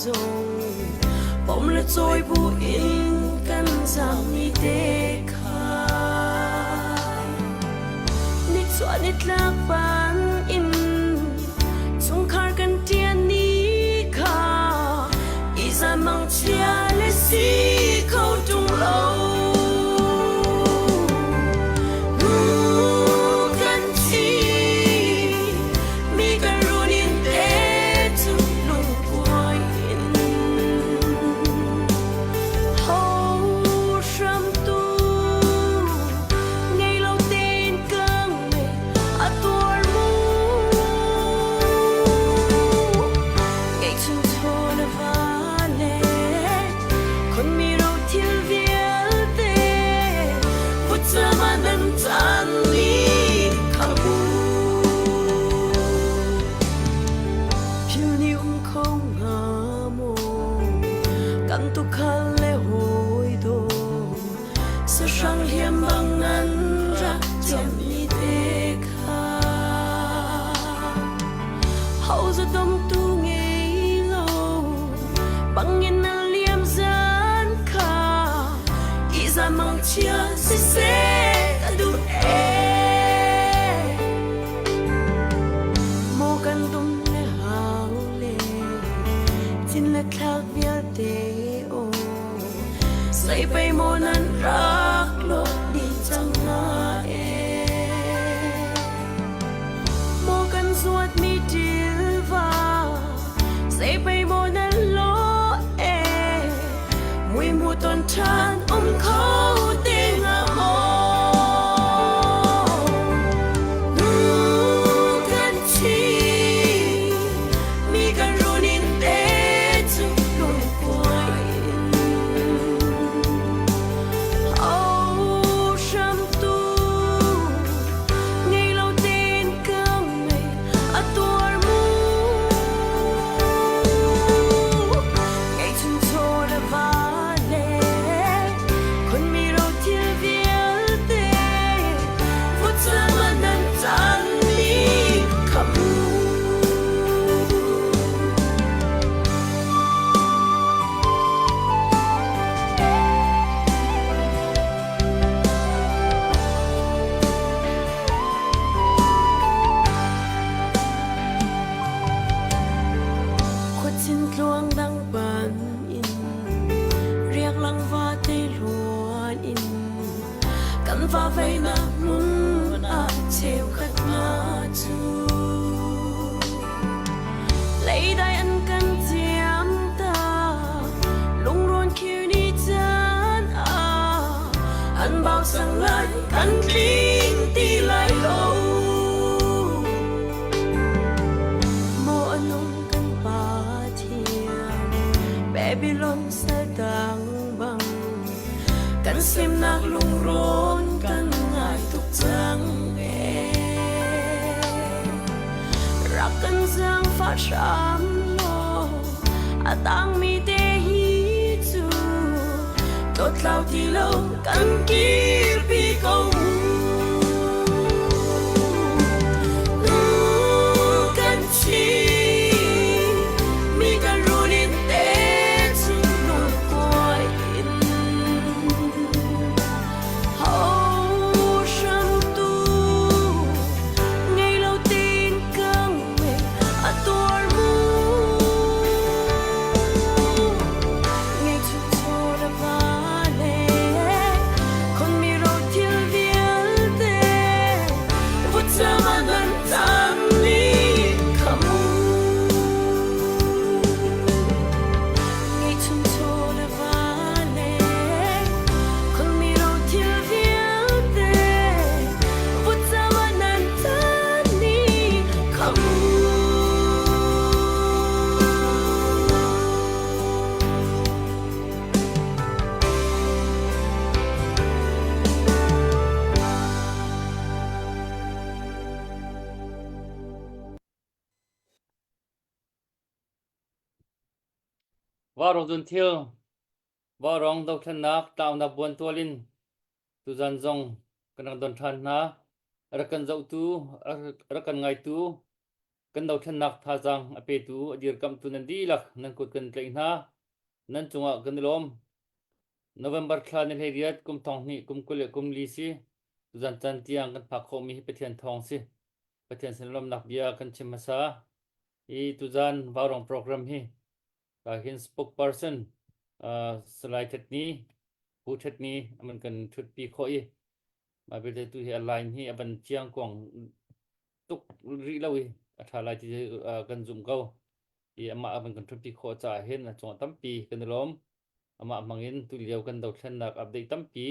zong pom le cawi bu in kan zaangmi te kha nichuah nitlak ban in chungkhar kan ṭian ni kha izan mangchia le si kho ṭung lo. Nu kan thi mi kan run in te cu lungkuai in ho hramtu ngei lo tein ka ngei a tuar mu ngeihchun chaw na va le khonmi ro thil vialte vutcam ah nan caan ni kha mu Phil nih um kho hnga maw kan tukhal le hawi daw sahrang hliam bang nan rak ciammi te kha ho za domtu ngei lo bangin na liam zan kha iza mangchia siseh ka duh ee Maw kan dum le hau le cin le thlak vialte aw zei pei maw nan rak lawh dih cang hnga ee Maw kan zuatmi ṭilva zei pei maw nan lawh ee mui mu ton ṭhan um kho te hnga maw Nu kan thi mi kan run in te cu lungkuai in Oh hramtu ngei lo tein ka ngei a tuar mu Ngei chung chaw le va le khonmi ro thil vialte vutcam ah nan caan ni kha mu. Khuachin tluang dang pan in riak lang vate luan in kan va veinak hmun ah cheukhat hna cu leidai an kan ciam ta lungrawn khir ni caan ah an bau sang lai kan tling ti lai lo Maw a nung kan Pathian, Babylon saltang bang kan semnak lungrawn kan ngai tuk cang ee. Rak kan zaangfah hram law, a tangmi te hi cu tlawttlau ti lo kan kirpi ko mu. Nu kan thi mi kan run in te cu lungkuai in ho hramtu ngei lo tin ka ngei a tuar mu ngei chu chaw le va le khon mi ro thil vialte vutcam ah nan tan ni kha mu ngei chung chaw le va le khon mi ro thil vialte vutcam ah nan tan ni kha mu Vaurawng cun thil vaurawng dothlennak tlaunak buantual in tuzan zong kan rak don ṭhan hna. A rak kan zohtu, a rak kan ngaitu. Kan dothlennak thazaang a petu a dirkamhtu nan dihlak nan kut kan tlaih hna. Nan cungah kan i lawm. November thla ni 18 kum thong hnih kum 24 si. Tuzan caan tiang kan phak khawhmi hi Pathian thawng si. Pathian sin lawmnak bia kan chim hmasa. Hi tuzan Vaurawng program hi ka hin spokesperson Salai Thet Ni, Pu Thet Ni aman kan thutpi khawh i mah belte tu hi a line hi a van chiang kuang tuk rih lo i a ṭha lai ti kan zumh ko. I amah a van kan ṭhutpi khawh caah hin a cungah tampi kan i lawm. Amah hmangin tulio kan dothlennak update tampi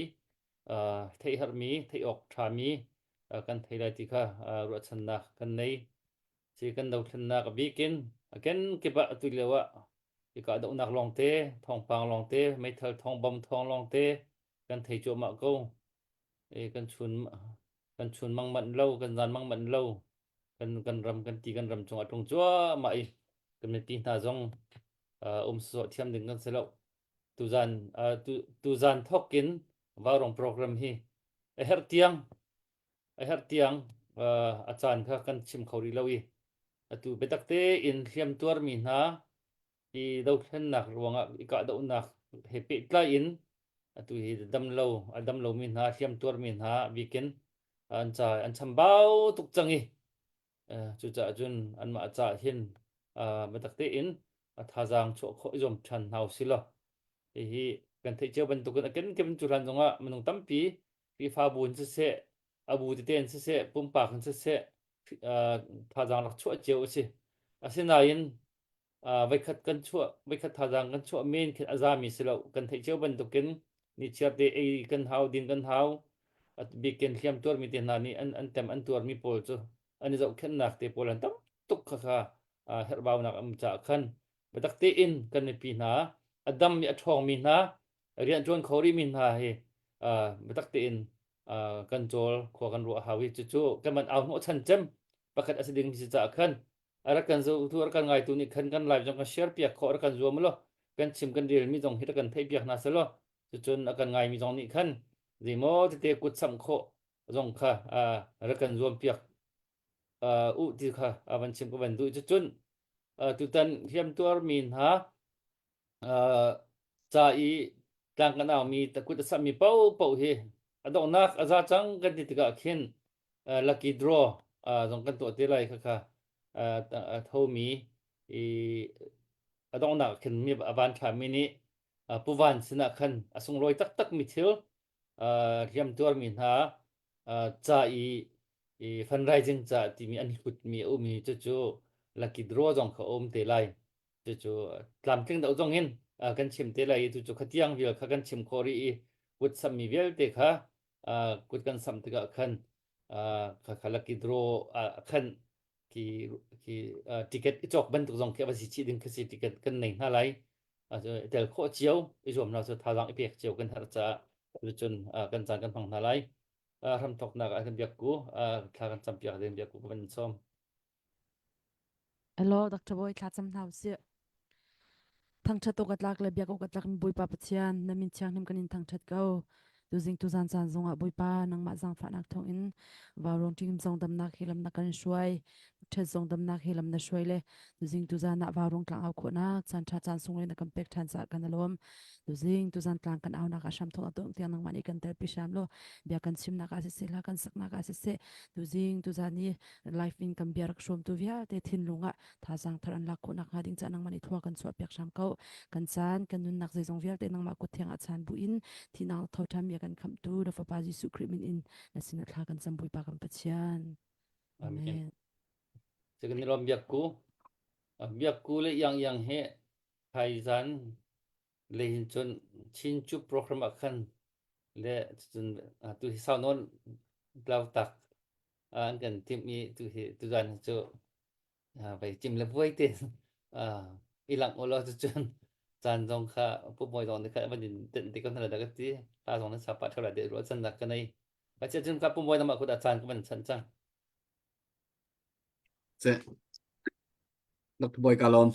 theih harmi, theih awk ṭhami kan thei lai ti kha ruahchannak kan nei. Si kan dothlennak a bikin a kenkip ah atu lio ah i kahdohnak lawngte, thawngpang lawngte, meithal thawng, bom thawng lawngte kan thei cuahmah ko. I kan chun kan chun mang manh lo, kan zan mang manh lo. Kan kan ram kan ti kan ram cungah tlung cuahmah i kan mipi hna zong um sawsawh thiam ding kan si lo. Tuzan tu tuzan thawk in Vaurawng program hi a herh tiang a herh tiang a caan kha kan chim kho rih lo i atu biatak tein hliam tuarmi hna i dothlennak ruangah i kahdohnak he pehtlai in atu hi damlo a dam lomi hna hliam tuarmi hna bikin an ca an chambau tuk cang i cucaah cun anmah caah hin biatak tein a thazaang chuah khawh i zuam ṭhan hna usih law hihi kan theih cio bantukin a kenkip in cu hlan zongah minung tampi Khrihfabu in siseh a bu tete in siseh pumpak in siseh thazaang rak chuah cio a si. Asinain voikhat kan chuah voikhat thazaang kan chuah men khin a zami si lo. Kan theih cio bantukin nichiar te ei kan hau din kan hau bikin hliam tuarmi te hna nih an an tem an tuarmi pawl cu an i zohkhenhnak te pawl an tam tuk kha kha herhbaunak um caah khan biatak tein kan mipi hna a dam i a ṭhawngmi hna rianṭuan kho rihmi hna hi biatak tein kan cawl khua kan ruah hau i cucu kan man au hnawhchan cem pakhat a si ding si caah khan a rak kan zohtu a rak kan ngaitu nih khan kan live zong kan share piak khawh rak kan zuam law kan chim kan relmi zong hi rak kan theih piak hna selaw cucun a kan ngaimi zong nih khan zeimaw tete kut samh khawh zong kha rak kan zuam piak u ti kha a van chim ka van duh cucun tutan hliamtuarmi hna ca i tlang kan aumi kut a sammi paohpaoh hi a donghnak a za cang kan ti tikah khin lucky draw zong kan tuah te lai khakha a thomi i a donghnak khin mi a van ṭhami nih Pu Van sinah khan a sunglawi taktakmi thil hliamtuarmi hna ca i fundraising ca timi an hlutmi a um i cucu lucky draw zong kha a um te lai. Cucu tlamtling deuh zong in kan chim te lai i cucu khatiang vial kha kan chim khawh rih i kut sammi vialte kha kut kan samh tikah khan kha lucky draw ah khan khi khi ticket i cawk bantuk zong khi a va si chih ding khi si ticket kan nei hna lai. Tel khawh cio i zuam hna cu thazaang i pek cio kan herh caah cucun kan caan kan hmang hna lai. Hramthawknak ah kan biak ku thla kan campiak ding biak ku ka van sawm. Hello, Dr. Boy, thla cam hna usih. Thangṭhat awk a tlak le biak awk a tlak mi Bawipa Pathian, na min thianghlim kan in thangṭhat ko. Tuzing tuzan caan zongah Bawipa nangmah zaangfahnak thawngin vaurawng ṭing zong damnak he lam na kan hruai. Ṭhet zong damnak he lam na hruai le tuzing tuzan ah vaurawng tlang au khawhnak caan ṭha caan sunglawi na kan pek ṭhan caah kan i lawm. Tuzing tuzan tlang kan aunak ah hram thawk a tuah tiang nangmah nih kan telpi hram law bia kan chimnak ah siseh hla kan saknak ah siseh tuzing tuzan i life in kan bia rak hrawmtu vialte thinlung ah thazaang thar an lak khawh nakhnga ding caah nangmah nih thua kan chuah piak hram ko. Kan caan, kan nunnak zeizong vialte nangmah kut thiang ah chaan bu in thihnak tho ṭhan mi a kan khamhtu na Fapa Jesuh Khrih min in na sinah thla kan cam Bawipa kan Pathian. Amen. Kan i lawm biak ku. Biak ku le yang yang he thaizan le hin cun Chin cu program ah khan le cun tu hi sau nawn tlau tak an kan timh i tu hi tuzan hi cu vai cim le vuai te i lang u law cucun caan zong kha pu bawi zong nih kha van in tenh te ko hna la ka ti pa zong nan sa pa ṭheo la de ruah chan nak ka nei Pasal cun ka pu bawi namah kut ah caan ka van chan cang. Se Dr. Bawi ka lawm.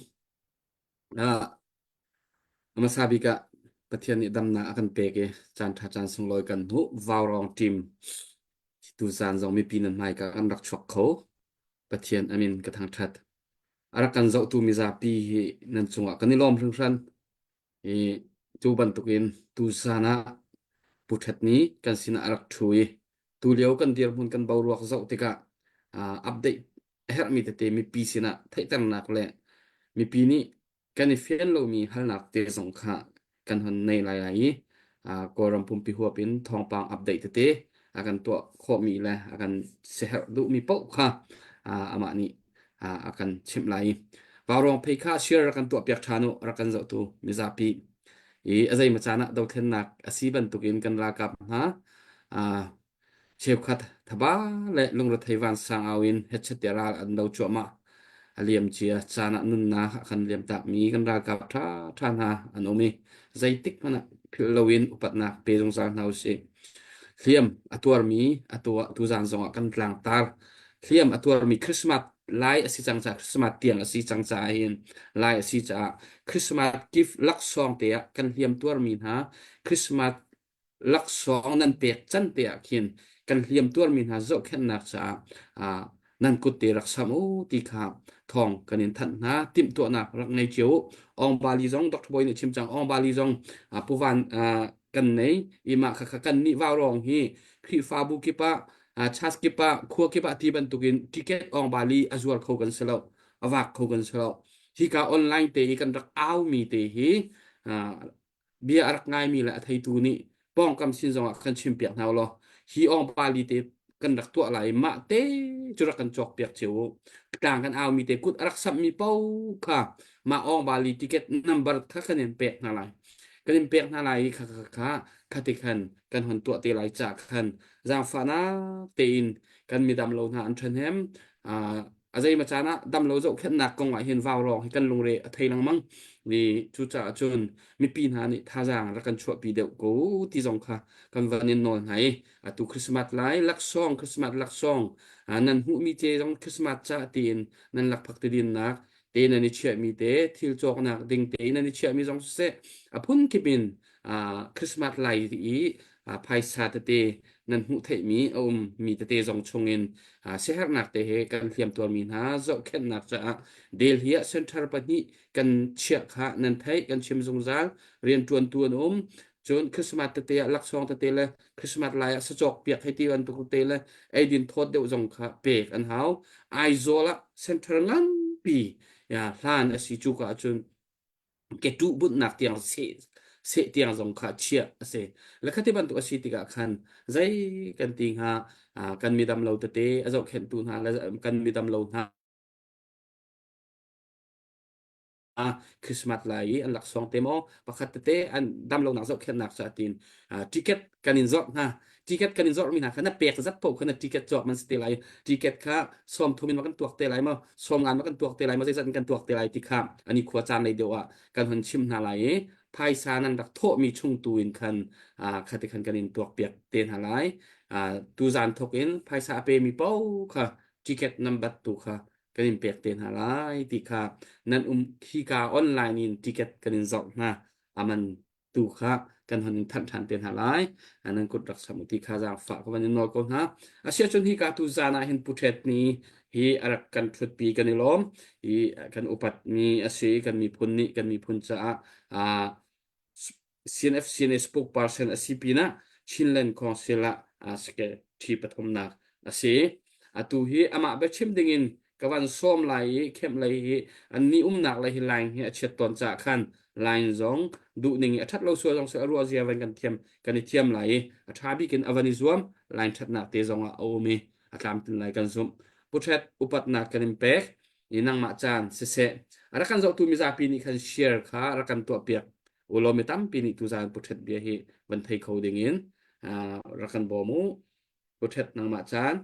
Hmasa bik ah Pathian nih damnak a kan pek i caan ṭha caan sunglawi kan hmuh. Vaurawng team tuzaan zong mipi nan hmaika kan rak chuak kho. Pathian a min ka thangṭhat. A rak kan zohtu mizapi hi nan cungah kan i lawm hringhran. I tu bantukin tuzan ah Pu Ṭhet nih kan sinah a rak ṭhu i tulio kan dirhmun kan boruak zoh tikah uh, update a herhmi tete mipi sinah theihternak le mipi nih kan i fian lomi halnak te zong kha kan hon nei lai lai i Kawlram pumpi huap in thawngpang update tete a kan tuah khawhmi le a kan siaherh duhmi paoh kha amah nih a kan chimh lai. Vaurawng phei kha share rak kan tuahpiak ṭhan u, rak kan zohtu mizapi. I a zeimaw caan ah dothlennak a si bantukin kan ralkap hna Cheukhat thaba le lungrethei vansang au in hetchet tiah ral an do cuahmah. A liamcia caan ah nunnak a kan liamtakmi kan ralkap ṭhaṭha hna an um i zeitik hmanh ah philh loin upatnak pe zungzal hna usih. Hliam a tuarmi atu ah tuzaan zongah kan tlangtar. Hliam a tuarmi Christmas lai a si cang caah Christmas tiang a si cang caah hin lai a si caah Christmas gift laksawng te ah kan hliam tuarmi hna Christmas laksawng nan pek can te ah khin kan hliam tuarmi hna zohkhenhnak caah nan kut te rak sam u ti kha thawng kan in thanh hna timhtuahnak rak ngei cio u Ong Bali zong Dr. Boy nih chim cang Ong Bali zong puvan kan nei i mah kha kan nih vaurawng hi Khrihfabu kip ah church kip ah khua kip ah ti bantukin ticket Ong Bali a zuar kho kan si lo a vak kho kan si lo hika online te i kan rak au mi te hi bia a rak ngaimi le a theitu nih pawngkam sin zongah kan chimpiak hna law hi ong pali te kan rak tuah lai mah te cu rak kan cawk piak cio u tlang kan aumi te kut a rak sammi po kha mah ong bali ticket number kha kan in pek hna lai kan in pek hna lai kha kha kha kha ti khan kan hon tuah te lai ca khan zaangfahnak tein kan midam lo hna an ṭhahnem a zeima caan ah damlo zohkhenhnak kong ah hin vaurawng hi kan lungre a thei lengmang i cucaah cun mipi hna nih thazaang rak kan chuahpi deuh ko ti zong kha kan van in nawl hna i atu Christmas lai laksawng Christmas laksawng nan hmuhmi te zong Christmas ca tiin nan lakphak ti dinnak te nan i chiahmi te thil cawknak ding te nan i chiahmi zong siseh a phunkip in Christmas lai i phaisa tete nan hmuh theihmi a ummi tete zong chungin siaherhnak te he kan hliamtuarmi hna zohkhenhnak caah Delhi ah center pahnih kan chiah kha nan theih kan chim zungzal rianṭuantu an um cun Christmas tete ah laksawng tete le Christmas lai ah sacawk piak hei ti bantuk tete le eidin thawt deuh zong kha pek an hau Aizawl ah center nganpi ya hlan a si cu ka ahcun ketuh bunhnak tiang seh seh tiang zong kha chiah a si le khati bantuk a si tikah khan zei kan ti hnga kan midam lo tete a zohkhenhtu hna le kan midam lo hna Christmas lai i an laksawng te maw pakhat tete an damlonak zohkhenhnak ca tiin ticket kan in zawrh hna ticket kan in zawrhmi hna kha na pek zat paoh kha na ticket cawk man si te lai ticket kha sawm thum in ma kan tuak te lai maw sawm ngan ma kan tuak te lai maw zeizat in kan tuak te lai ti kha ani khua caan lei deuh ah kan hon chim hna lai i phaisa nan rak thawhmi chung tu in khan kha ti khan kan in tuak piak te hna lai tuzan thok in phaisa a pemi paoh kha ticket nan bat tu kha kan in pek te hna lai ti kha nan um hika online in ticket kan in zawrh hna aman tu kha kan hon in thanh ṭhan te hna lai nan kut rak sam ti kha zaangfah ka van in nawl ko hna asiahcun hika tu zan ah hin Pu Ṭhet ni hi a rak kan ṭhutpi kan i lawm i kan upat mi a si kan miphun nih kan miphun caah CNF CNA spokesperson a si pinah Chinland Council ah secretary pathumnak a si atu hi amah biachim dingin ka van sawm lai i kemh lei hi an ni umnak lei hi line hi a chiat tawn caah khan line zong duh ning i a ṭhat lo sual zong si a ruah zia van kan thiam kan i thiam lai i a ṭha bik in a van i zuam line ṭhatnak te zong ah a um i a tlamtlin lai kan zumh puṭhet upatnak kan in pek i nangmah caan siseh a rak kan zohtu mizapi nih khan share kha rak kan tuahpiak ulaw mi tampi nih tuzaan puṭhet bia hi van thei kho ding in rak kan bawm u puṭhet nangmah caan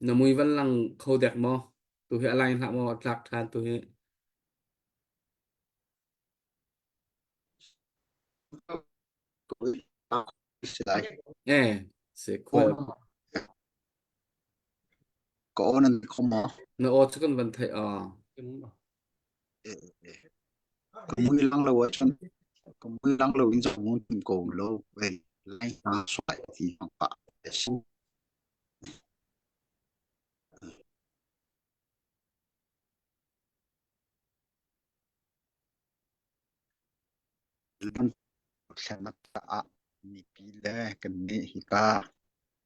Na mui van lang kho dek maw? Tu hi a line hlah maw a tlak ṭhan tu hi. Eh, se khual. Ka aw nan kho maw? Na aw cu kan van theih a. Ka mui lang lo ahcun ka mui lang lo in zong mun ko lo. Lai hna suai ti hang pa. Dothlennak caah mipi le kannih hika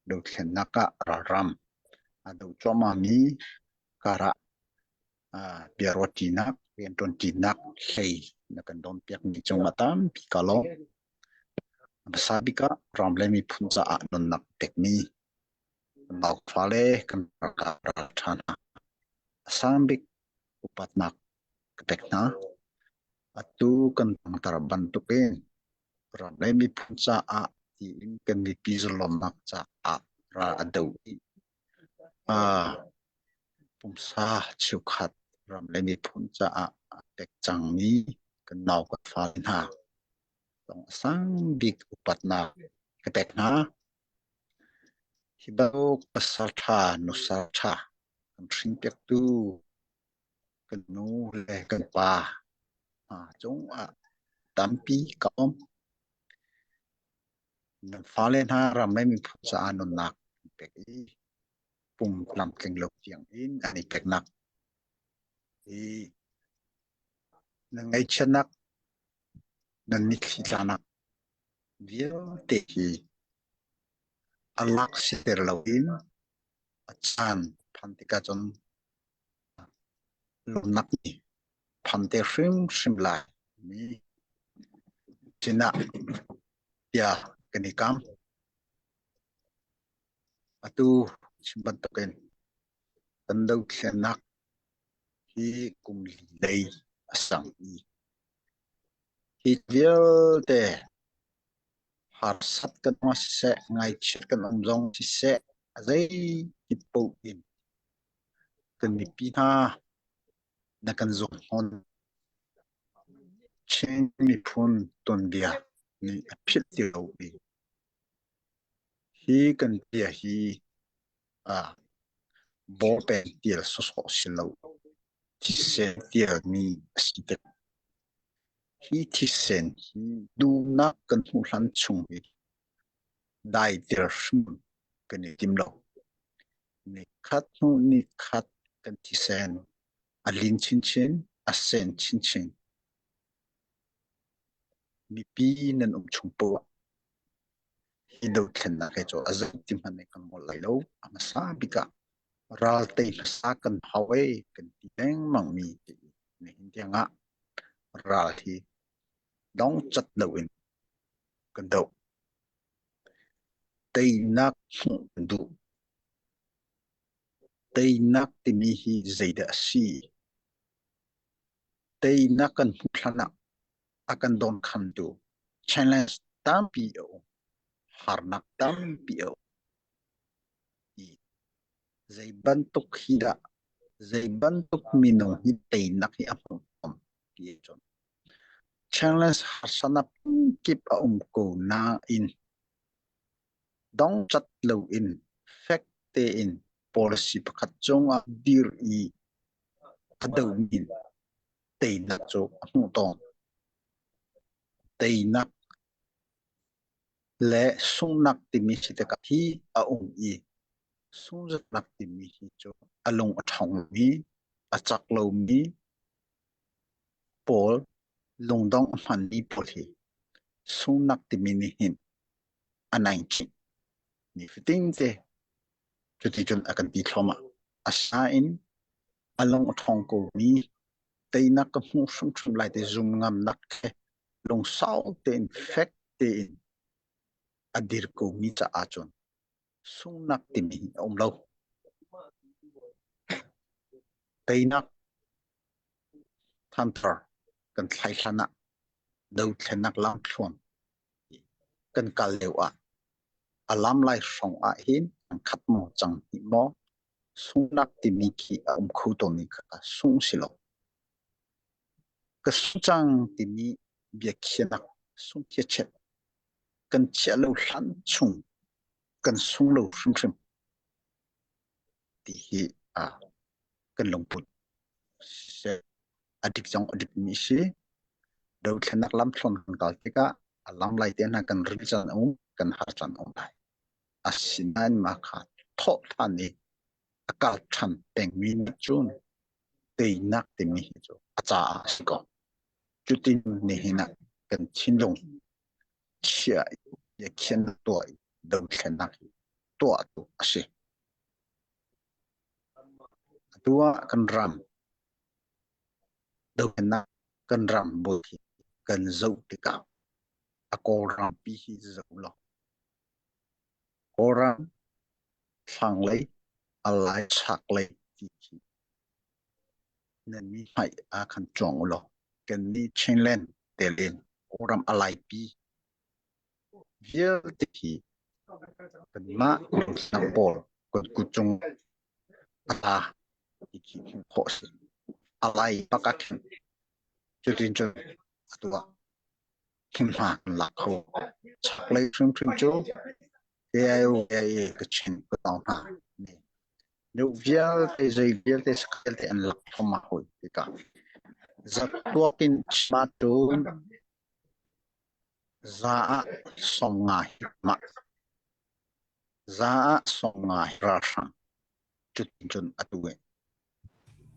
dothlennak ah ralram a do cuahmahmi karah biaruahṭinak, rianṭuanṭinak hlei na kan dawnpiakmi cungah tampi ka lawm. A hmasa bik ah ram le miphun caah nunnak pekmi kan naufa le kan ralkap ralṭha hna a sang bik upatnak ka pek hna. Atu kan langhter bantukin ram le miphun caah tiin kan mipi zalonnak caah ral a do i pumsa cheukhat ram le miphun caah a pek cangmi kan nau kan fale hna zong a sang bik upatnak ka pek hna. Hi bantuk pasal ṭha, nusal ṭha kan hrinpiaktu kan nu le kan pa hna cungah tampi ka um. Nan fale hna ram le miphun caah nunnak an pek i pum tlamtling lo tiang in an i peknak hi nan ngaihchiatnak, nan mitthli tlanak vialte hi a lak siter loin a caan phan tikah cun lawmhnak nih phan te hrimhrim lai mi sinah bia kan i kam. Atu chim bantukin kan dothlennak hi kum li lei a sang i hi vialte harsat kan um siseh, ngaihchiat kan um zong siseh, a zeikip paoh in kan mipi hna na kan zung hon. Chin miphun tuanbia nih a philh ti lo i hi kan bia hi ah bawlpen tial sawsawh si lo thisen tialmi a si tik. Hi thisen hi duhnak kan hmuh hlan chung hi daiter hrim kan i tim lo. Nikhat hnu nikhat kan thisen a lin chinchin, a sen chinchin. Mipi nan um chung poah hi dothlennak he cu a zeiti hmanh nih kan ngol lai lo. A hmasa bik ah ral tei hmasa kan hau ee kan ti lengmang mi nihin tiang ah ral hi dongcat loin kan doh. Teinak hmuh kan duh. Teinak timi hi zeidah a si? Teinak kan hmuh hlan ah a kan dawnkhamtu challenge tampi a um. Harnak tampi a um. Zei bantuk hi dah zei bantuk minung hi teinak hi a hmuh ti cun challenge harsatnak kip a um ko nain dongcat loin fek tein policy pakhat cungah dir i a domi teinak cu a hmuh tawn. Teinak le sunghnak timi si tikah hi a um i sunghzatnak timi hi cu a lung a ṭhawngmi, a cak lomi pawl lungdong a hmanmi pawl hi sunghnak timi nih hin a naingkhih. Nifatin te cuticun a kan ti thluahmah. Asinain a lung a ṭhawng komi teinak ka hmuh hrimhrim lai ti zum ngamnak he lungsau tein fek tein a dir komi caah cun sunghnak timi a um lo. Teinak thanthar kan thlai hlan ah dothlennak lamthluan kan kal lio ah a lam lai hrawng ah hin an khat maw cang hnih maw sunghnak timi khi a um kho tawnmi kha sung si lo. Ka sung cang timi biakhiahnak sungthiachet kan chiah lo hlan chung kan sung lo hrimhrim ti hi kan lungput a dik zong a dikmi a si. Dothlennak lamthluan kan kal tikah a lam lai te hna kan ril caan a um, kan har caan a um lai. Asinain mah kha thawh ṭhan i a kal ṭhan pengmi nih cun teinak timi hi cu a caah a si ko. Cutin nihin ah Kan thinlung chia i khian tuah i dothlennak hi tuah tu a si. Atu ah kan ram dothlennak kan ram bawi hi kan zoh tikah a Kawlrampi hi zoh law Kawlram thlanglei a lai chaklei ti khi nan mi hmai ah khan cuang u law kannih Chinland telin Kawlram a laipi vialte hi kanmah hnam pawl kan kut cung a tla ti khi hmuh khawh a si. A lai bak ah khin cutin cun atu ah hmunhma kan lak kho. Chaklei hrimhrim cu KIO KIA Kachin ka tawng hna nih nu vialte zei vialte vialte an lak thluahmah hoi tikah zatuak in chima tun za ah 50 hi mah za ah 50 hi ralhrang cutin cun atu in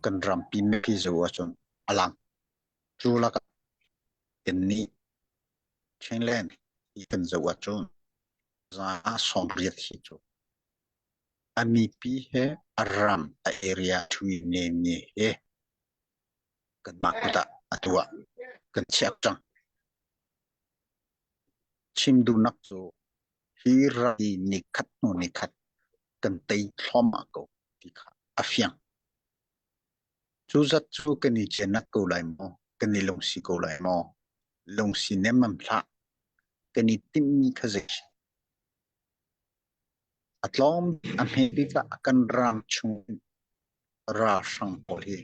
kan rampi mipi zo ahcun a lang. Cu lakah kannih Chinland hi kan zoh ahcun za ah 80 hi cu a mipi he a ram a area thui ne he kanmah kut ah atu ah kan chiah cang. Chim duhnak cu hi ram hi nikhat hnu nikhat kan tei thluahmah ko ti kha a fiang. Cu zat cu kan i cenat ko lai maw? Kan i lungsi ko lai maw? Lungsi nemmam hlah. Kan i timhmi kha zei si? A tlawm a hme bik ah kan ram chung ralhrang pawl hi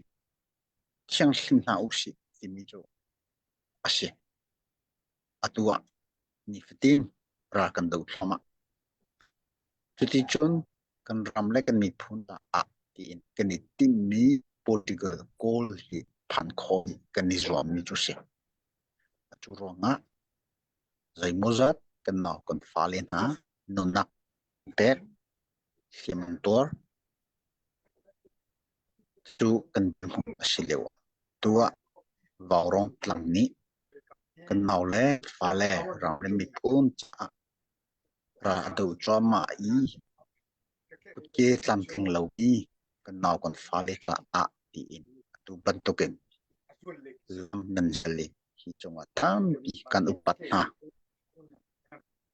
thianghlim hna usih timi cu a si. Atu ah nifatin ral kan do thluahmah. Cuticun kan ram le kan miphun ah tiin kan i timhmi political goal hi phan khawh kan i zuammi cu si. Cu ruangah zeimawzat kan nau kan fale hna nunnak pek hliam an tuar cu kan dirhmun a si lio. Tu ah Vaurawng tlang nih kan nau le fale ram le miphun caah ral a do cuahmah i kutke tlamtling lomi kan nau kan fale caah tiin atu bantukin lam nan zal i hi cungah tampi kan upat hna.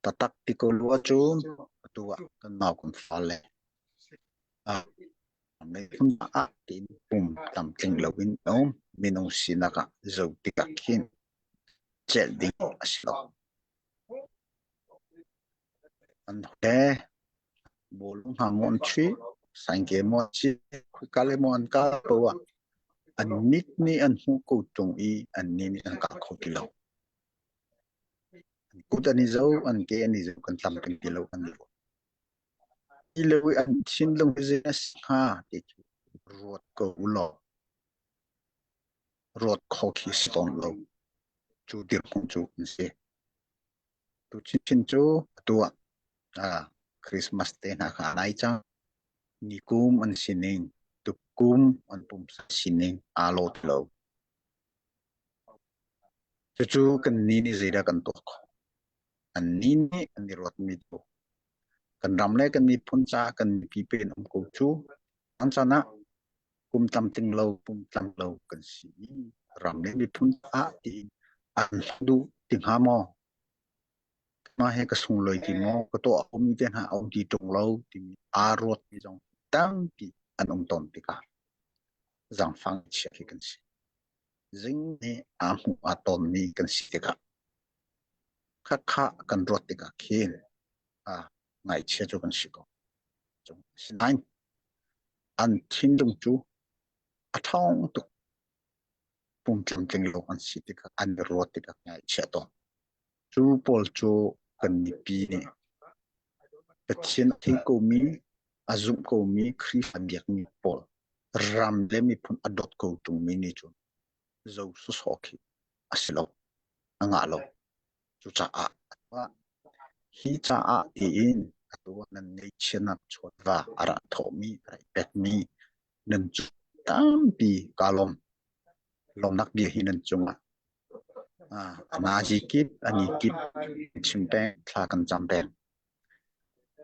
Tatak ti ko lu ahcun atu ah kan nau kan fale miphun ah tiin pum tlamtling loin um minung sinak ah zoh tikah khin celh ding a si lo. An he bawlung hna maw an chuih, saingke maw an si, khoika le maw an kal poah ah an mit nih an hmuh ko ṭung i annih nih an kal kho ti lo. An kut an i zo, an ke an i zo, kan tlamtling ti lo an i ruah. Hi lio i an thinlung hi zei a si hnga ti cu ruat ko u law ruat kho khi si tawn lo. Cu dirhmun cu an si. Tu chinchin cu atu ah Christmas te hna kha a nai cang. Nikum an sining, tukum an pumsa sining aa lo ti lo. Cucu kannih nih zeidah kan tuah khawh? Annih nih an i ruatmi cu kan ram le kan miphun caah kan mipi pe in um ko cu. An chan ah kum tlamtling lo, pum tlam lo kan si i ram le miphun caah tiin an duh ti hnga maw? Mah hi ka sunglawi ti maw? Ka tuah khomi te hna a um ti ṭung lo timi aa ruatmi zong tampi an um tawn tikah zaangfang chia khi kan si. Zing nih aa hmuh aa tawnmi kan si tikah khakha kan ruat tikah khin aa ngaihchia cu kan si ko. Asinain an thinlung cu a ṭhawng tuk. Pum tlamtling lo an si tikah an i ruat tikah ngaihchia tawn. Cu pawl cu kan mipi nih Pathian a thei komi, a zumh komi, Khrihfa biakmi pawl ram le miphun a dawt ko ṭungmi nih cun zo sawsawh khi a si lo, a ngah lo. Cucaah hi caah tiin atu ah nan ngeihchiatnak chawva a rak thawhmi, a rak pekmi nan cu tampi kaa lawm. Lawmnak bia hi nan cungah. A nazi kip, a ni kip chim peng, thla kan cam peng.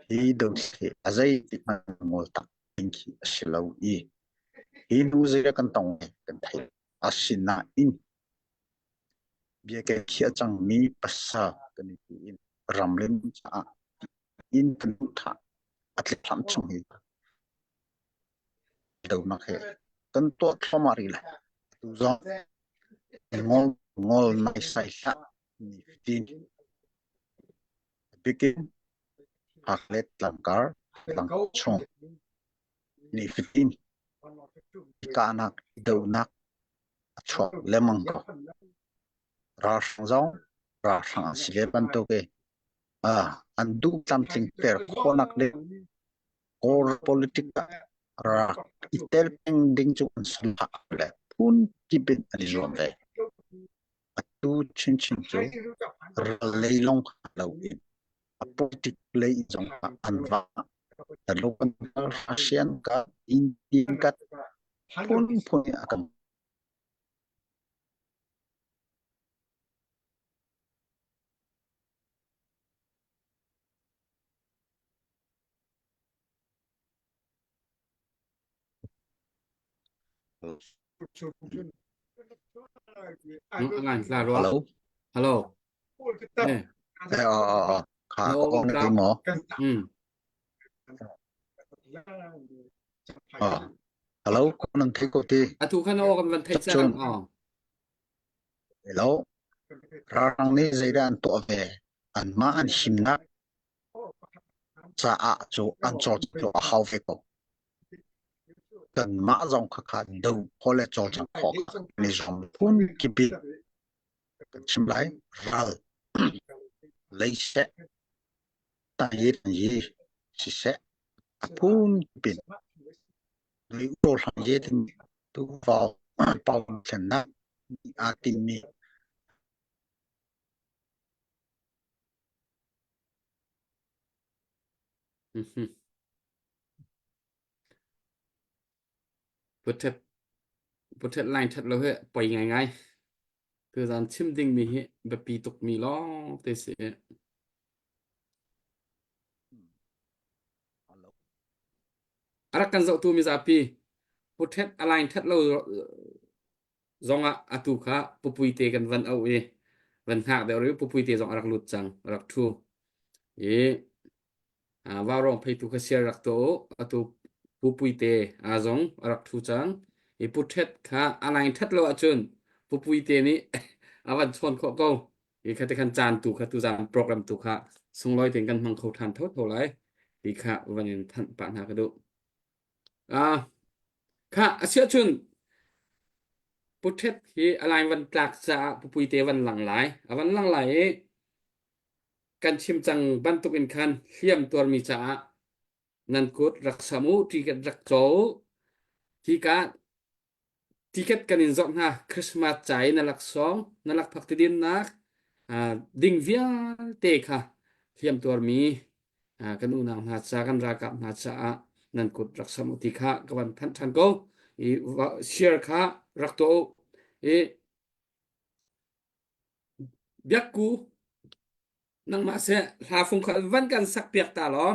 Hi dothli a zei ti hmanh ngol tak ding khi a si lo i hi hnu zei kan tong kan theih. Asinain bia kan khiah cangmi pasal kan i ti in ramleng caah inn kan duhthah a tlik hram chung hi donak he kan tuah thluahmah rih lai. Atu zong ngol ngol naisai hlah ni fatin bikin Haklet tlangkar tlangchung ni fatin kahnak dohnak a chuak lengmang ko. Ralhrang zong ralhrang an si ve bantuk i an duh tlamtling ter khawhnak ding Kawl politic ah rak i tel peng ding cu an saduhthah le phun kip in an i zuam ve. Atu chinchin cu ral lei lawng lo in a politic lei zong ah an va. Taluk an kal, Russian kat, Indian kat, phunphun in a kan Ngan tla rua. Hello. Hello. Eh. Eh, oh, oh, oh. Kha No, ko na tla. ti mo. Mm. Oh. Hello, ko nan thei ko ti. Atu khan aw kan van thei Cun. cang. Oh. Hello. Rarang nih zeidah an tuah ve? Anmah an himnak caah cu an cawlcangh a hau ve ko. Kanmah zong khakha do khawh le cawlcangh khawh kha kan i zuam phun kip in kan chim lai. Ral lei seh, tayi yi siseh, a phun kip in nui hlang ye timi tu vau pau thlennak aa timmi Puthet puthet line that lo hi poi ngaingai. Tuzaan chim dingmi hi biapi tukmi lawng te si. A rak kan zohtu mizapi puthet a line that lo zongah atu kha pupuite kan van auh i van hngak deuh rih pupuite zong a rak lut cang a rak ṭhu i vaurawng pheitu kha sial rak tuah u atu pupuite a zong a rak ṭhu cang i puṭhet kha a laing ṭhat lo ahcun pupuite nih a van chawn khawh ko i kha te khan caan tu kha tuzaan program tu kha sunglawi tein kan hmang kho ṭhan thotho lai ti kha van in thanh pah hna ka duh. Ah, kha asiahcun Puthet hi a lain van tlak caah pupuite van lang lai. A van lang lai i kan chim cang bantuk in khan hliam tuarmi caah nan kut rak sam u, ticket rak caw u. Hika ticket kan in zawrh hna. Christmas ca i na laksawng, na lakphak tidinnak ding vialte kha hliam tuarmi kan unau hna ca kan ralkap hna caah nan kut rak sam u ti kha ka van thanh ṭhan ko i share kha rak tuah u i biakku nangmah seh hla fung kha van kan sak piak ta law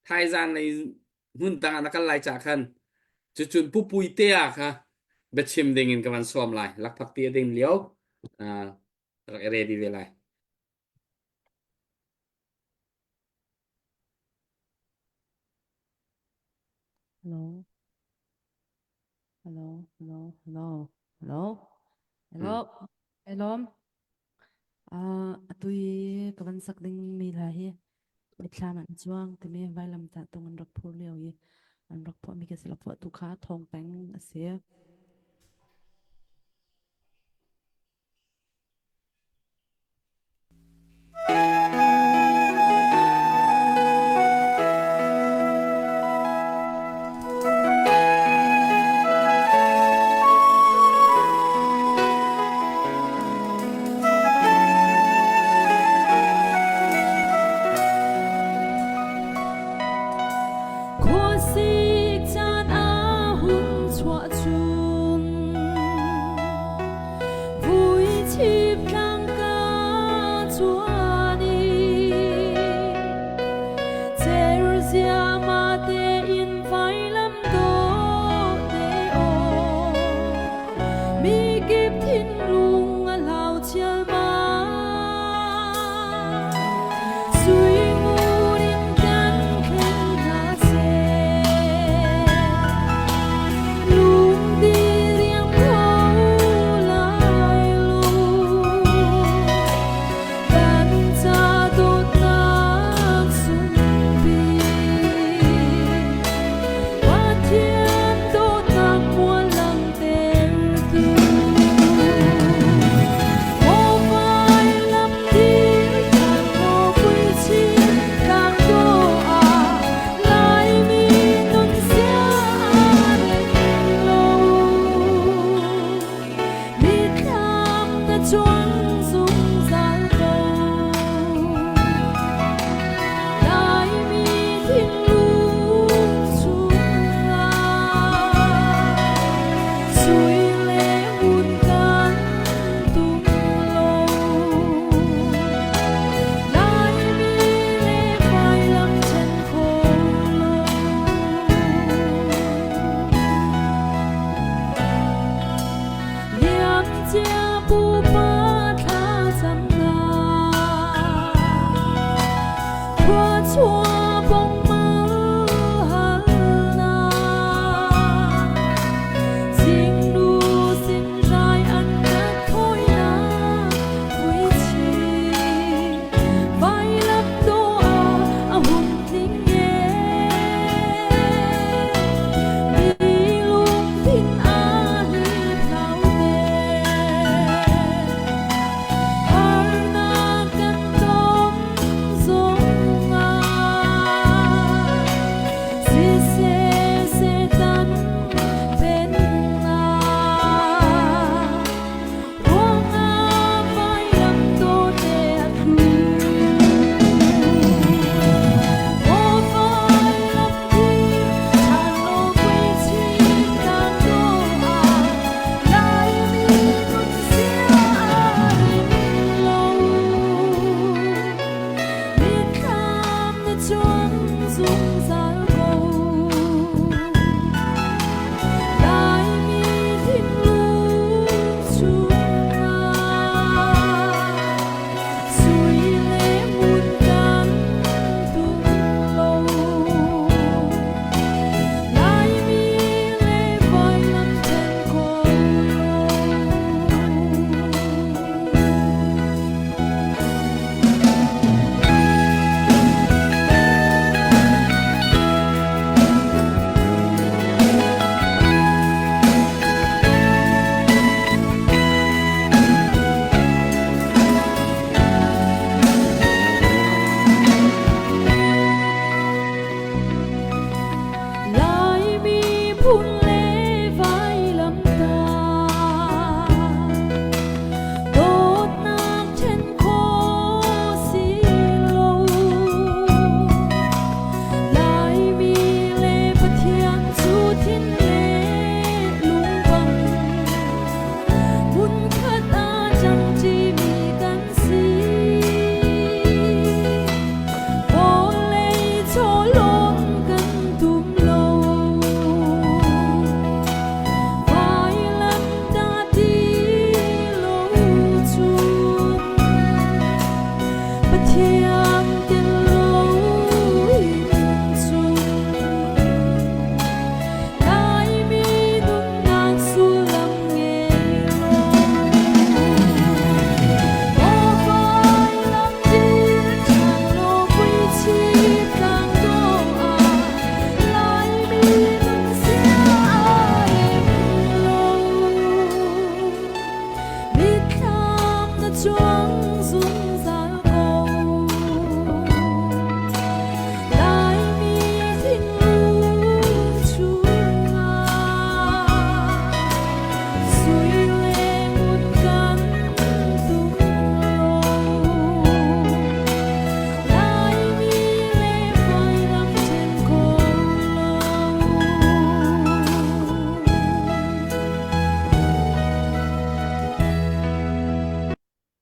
thaizan lei hmun dang ah na kal lai ca khan cucun pupui te ah kha biachim ding in ka van sawm lai lakphak ti a ding lio rak i ready ve lai Hello. Hello, hello, hello, hello. Hello. Hello. Uh, atu i ka van sak ding mi hla hi mitthlam an chuang timi vailam ta tung an rak phur lio i an rak phuah mi ka si la phuah tu kha thawng peng a si. Khuasik caan a hun chuah cu.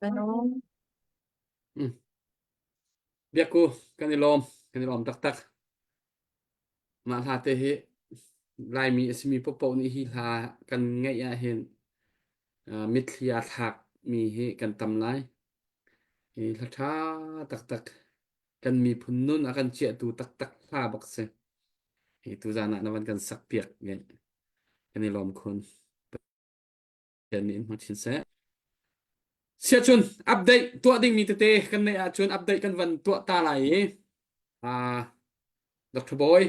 Hello. Mm. Biakku kan i lawm kan i lawm taktak. Mah hla te hi Laimi a simi paohpaoh nih hi hla kan ngaih ahhin uh, mitthli aa thlakmi hi kan tam lai. Hi hla ṭha taktak kan miphun nun a kan ciahtu taktak hla bak si. Hi tuzaan ah na van kan sak piak kan i lawm khun. Pathian nih in hmang chin seh. Siahcun update tuah dingmi tete kan neih ahcun update kan van tuah ta lai i uh, Dr. Boy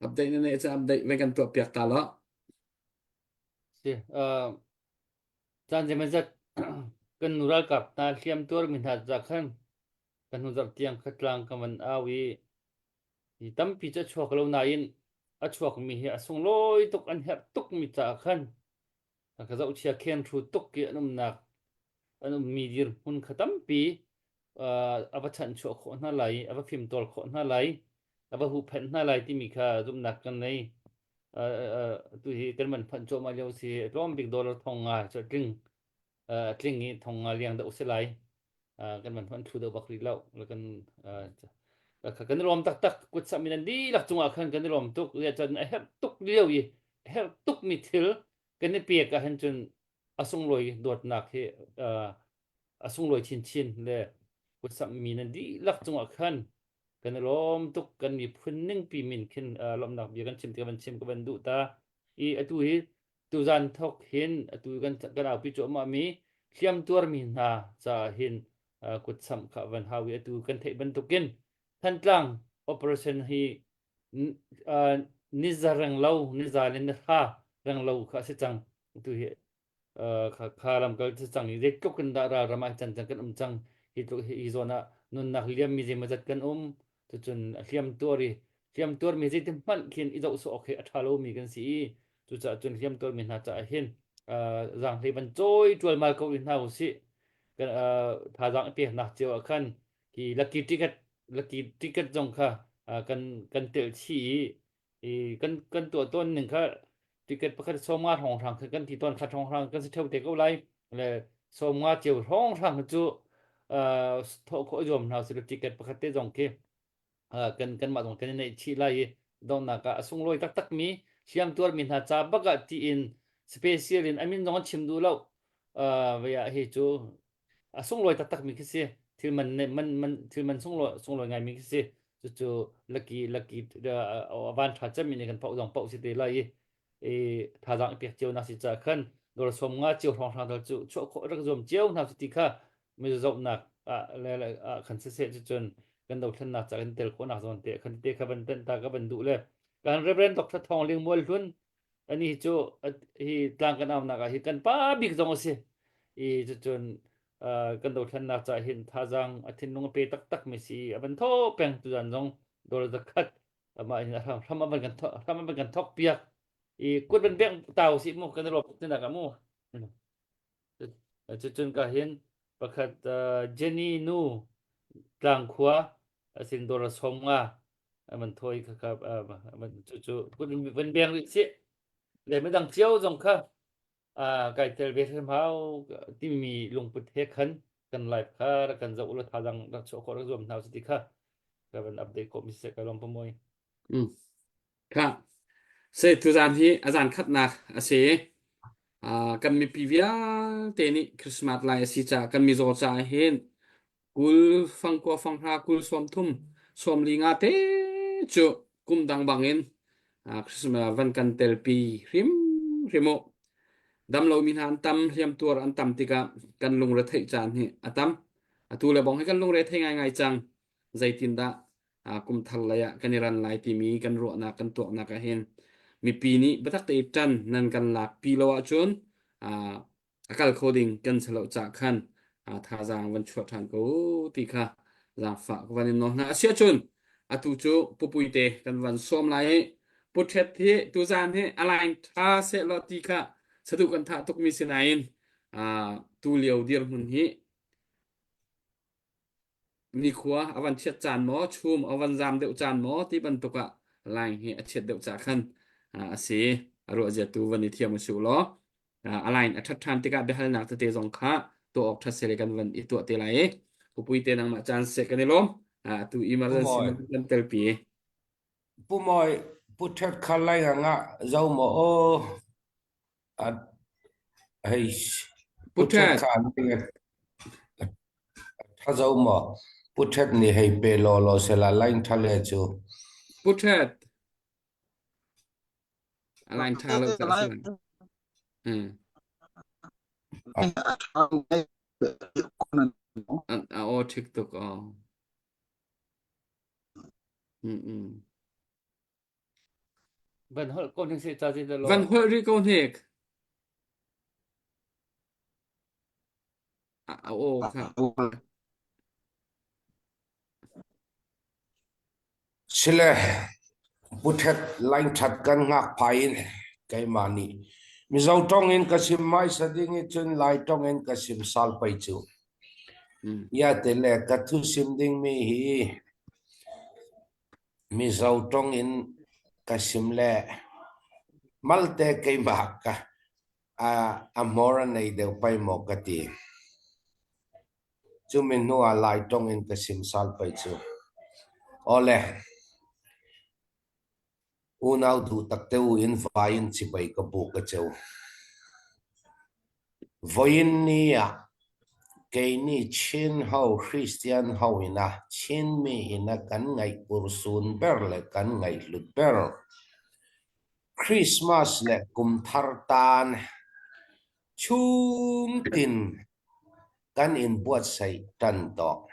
update na neih cun update vai kan tuah piak ta lo. Si, uh, caan zeimazat kan nu ralkap hna hliam tuarmi hna ca khan kan hnu zarh tiang khatlang kan van au i Hi tampi cu a chuak lo nain a chuakmi hi a sunglawi tuk an herh tukmi caah khan ka zohchia khenhru tuk i an umnak an ummi dirhmun kha tampi a va chanhchuah khawh hna lai i a va fimtawl khawh hna lai a va huhphenh hna lai timi kha zumhnak kan nei. Tu hi kan van phanh cuahmah lio si tlawm bik dollar thong nga cu a tling a tling i thong nga liang dah u si lai. Kan van hman thlu deuh bak rih lo. Kan kan i lawm taktak kut samh in an dihlak cungah khan kan i lawm tuk cun a herh tuk lio i a herh tukmi thil kan i pek ahhin cun a sunglawi dawtnak hi a sunglawi chinchin le kut samhmi nan dihlak cungah khan kan i lawm tuk kan miphun ningpi min khin lawmhnak bia kan chim ti kan chim ka van duh ta i atu hi tuzan thok hin atu kan kan aupi cuahmah mi hliam tuarmi hna caah hin kut samh kha van hau i atu kan theih bantukin Thantlang operation hi niza reng lo niza le nithla reng lo kha a si cang tu hi kha kha lam kal si cang i zeitluk in dah ralram ah can cang kan um cang hi tluk hi zawn ah nunnak liam mi zeimawzat kan um cucun a hliam tuar i hliam tuar mi zeitin hmanh khin i zoh sawh awk hi a ṭha lomi kan si i cucaah cun hliam tuar mi hna caah hin zaanghlei van cawi ṭualmal ko rih hna usih kan thazaang i peknak cio ah khan hi lucky ticket lucky ticket zong kha kan kan telh chih i i kan kan tuah tawn ning kha ticket pakhat 50 hrawnghrang kha kan ti tawn khat hrawnghrang kan si theo te ko lai le 50 cio hrawnghrang cu thawh khawh zuam hna si ticket pakhat te zong khi kan kanmah zong kan i neih chih lai i donghnak ah a sunglawi taktak mi hliam tuarmi hna ca bak ah tiin special in amin zong an chim duh lo vei ah hi cu a sunglawi taktak mi khi si thil man man man thil man sunglawi sunglawi ngai mi khi si cucu lucky lucky van tha cem mi nih kan pauh zong pauh si te lai i i thazaang i pek cio nak si ca khan dawr som nga cio hrawng hrang dal cu chuah khawh rak zuam cio hna cu ti kha mi zohnak ah le ah khan siseh cucun kan dothlennak ca kan tel khawhnak zawn te khan te kha van tenh ta ka van duh le kan Reverend Dr. Thawng Ling Mual Hlun ani cu hi tlang kan aunak ah hi kan pa bik zong a si i cucun kan dothlennak ca hin thazaang a thinlung a pe taktak mi si a van tho peng tuzan zong dawr zakhat amah in hram hram a van kan hram a van kan thok piak i kut van beng tau si mu kan ro tinak mu Cucun ka hin pakhat Jenny nu tlangkhua asin dawr som nga man thoi kha kha cu cu van beng rih si le midang cio zong kha kai tel ve hrim hau timi lungput he khan kan live kha rak kan zoh ula thazang rak chuah khawh rak zuam hna ti kha ka van update khawh mi se ka lom pamoy Mm. Kha se tuzan hi a zan khatnak a si. Uh, kan mipi vialte nih Christmas lai a si caah kan mizaw caah hin kul fangkua fanghra kul sawmthum sawmli nga te cu kum dang bangin uh, Christmas van kan telpi hrim hrim u. Dam lomi hna an tam, hliamtuar an tam tikah kan lungre theih caan hi a tam. Atu le bong hi kan lungre thei ngaingai cang. Zeitindah kum thar lei ah kan i ran lai timi kan ruahnak kan tuaknak ah hin mipi nih biatak te ṭan nan kan lak pi lo ahcun a kal kho ding kan si lo cah khan thazaang van chuah ṭhan ko ti kha zaangfah ka van in nawl hna. Asiahcun atu cu pupui te kan van sawm lai i putret hi tuzaan hi a line ṭha sehlaw ti kha saduh kan thah tukmi si nain tu lio dirhmun hi Nikhua a van chiat caan maw, chum a van zaam deuh caan maw ti bantuk ah line hi a chiat deuh cah khan a si. A ruah zia tu van i thiam usih law. A line a ṭhat ṭhan tikah biahalnak tete zong kha tuah awk ṭhat sele kan van i tuah te lai i pupui te nangmah caan seh kan i lawm. Atu emergency Pumawi man kan telpi. Pumawi pu ṭhet kha lai nga zo maw aw a hei Pu pu ṭhet Ṭhet kha tha zo maw pu ṭhet nih hei pe law law sela line ṭha le cu Pu Ṭhet a line ṭha lo ca si. Hmm. A aw ṭhik tuk aw. Mm mm. Van holh ko hnik seh ca zi da law. Van holh rih ko hnik. A aw kha. Sile Pu Ṭhet line ṭhat kan ngak phai in keimah nih Mizo ṭong in ka sim hmaisa ding i cun Lai ṭong in ka sim sal pei cu. Ia te le ka thu sim dingmi hi Mizo ṭong in ka sim le malte keimah ka a hmawr a nei deuh pai maw ka ti. Cumi hnu ah Lai ṭong in ka sim sal pei cu. Awle, unau duh takte u in vai in chibai ka buk a ceu. Voin ni ah kei nih Chin ho Christian ho ina Chinmi ina kan ngaih ursun ber le kan ngaih hlut ber Christmas le kumthar tan chungtin kan in buatsaih tan tawh.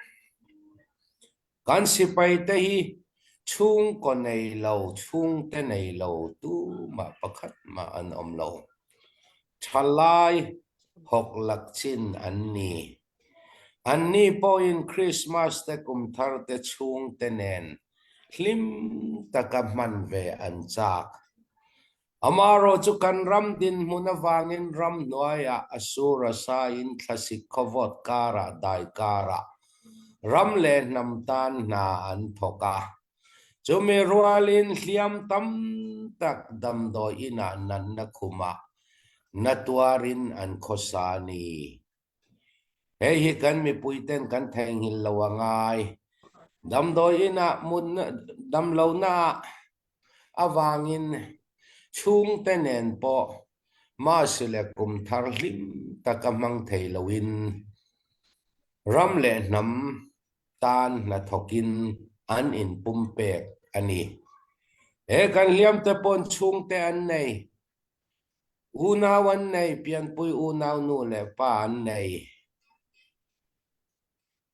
Kan sipai te hi chungkaw nei lo, chungte nei lo tumah pakhat mah an um lo. Ṭhalai hoklak chin an ni. Annih pawh in Christmas te kumthar te chungte nen hlim taka hman ve an chak. Amaherawh cu kan ram dinhmun avangin ramhnuai ah a sur a sa in thlasik khuavawt karah dai karah ram le hnam tan hna an thawk a. Cumi rual in hliam tamtak damdawi inn ah natna khum ah na tuar in an khuasa ni. Hihi kan mipuiten kan theihnghilh lo a ngai. Damdawi inn ah damlonak avangin chungte nen pawh Masi le kumthar hlim taka hmang thei loin ram le hnam tan hnathawk in an inpumpek a ni. He kan hliamte pawn chungte an nei. Unau an nei, pianpui unau nu le pa an nei.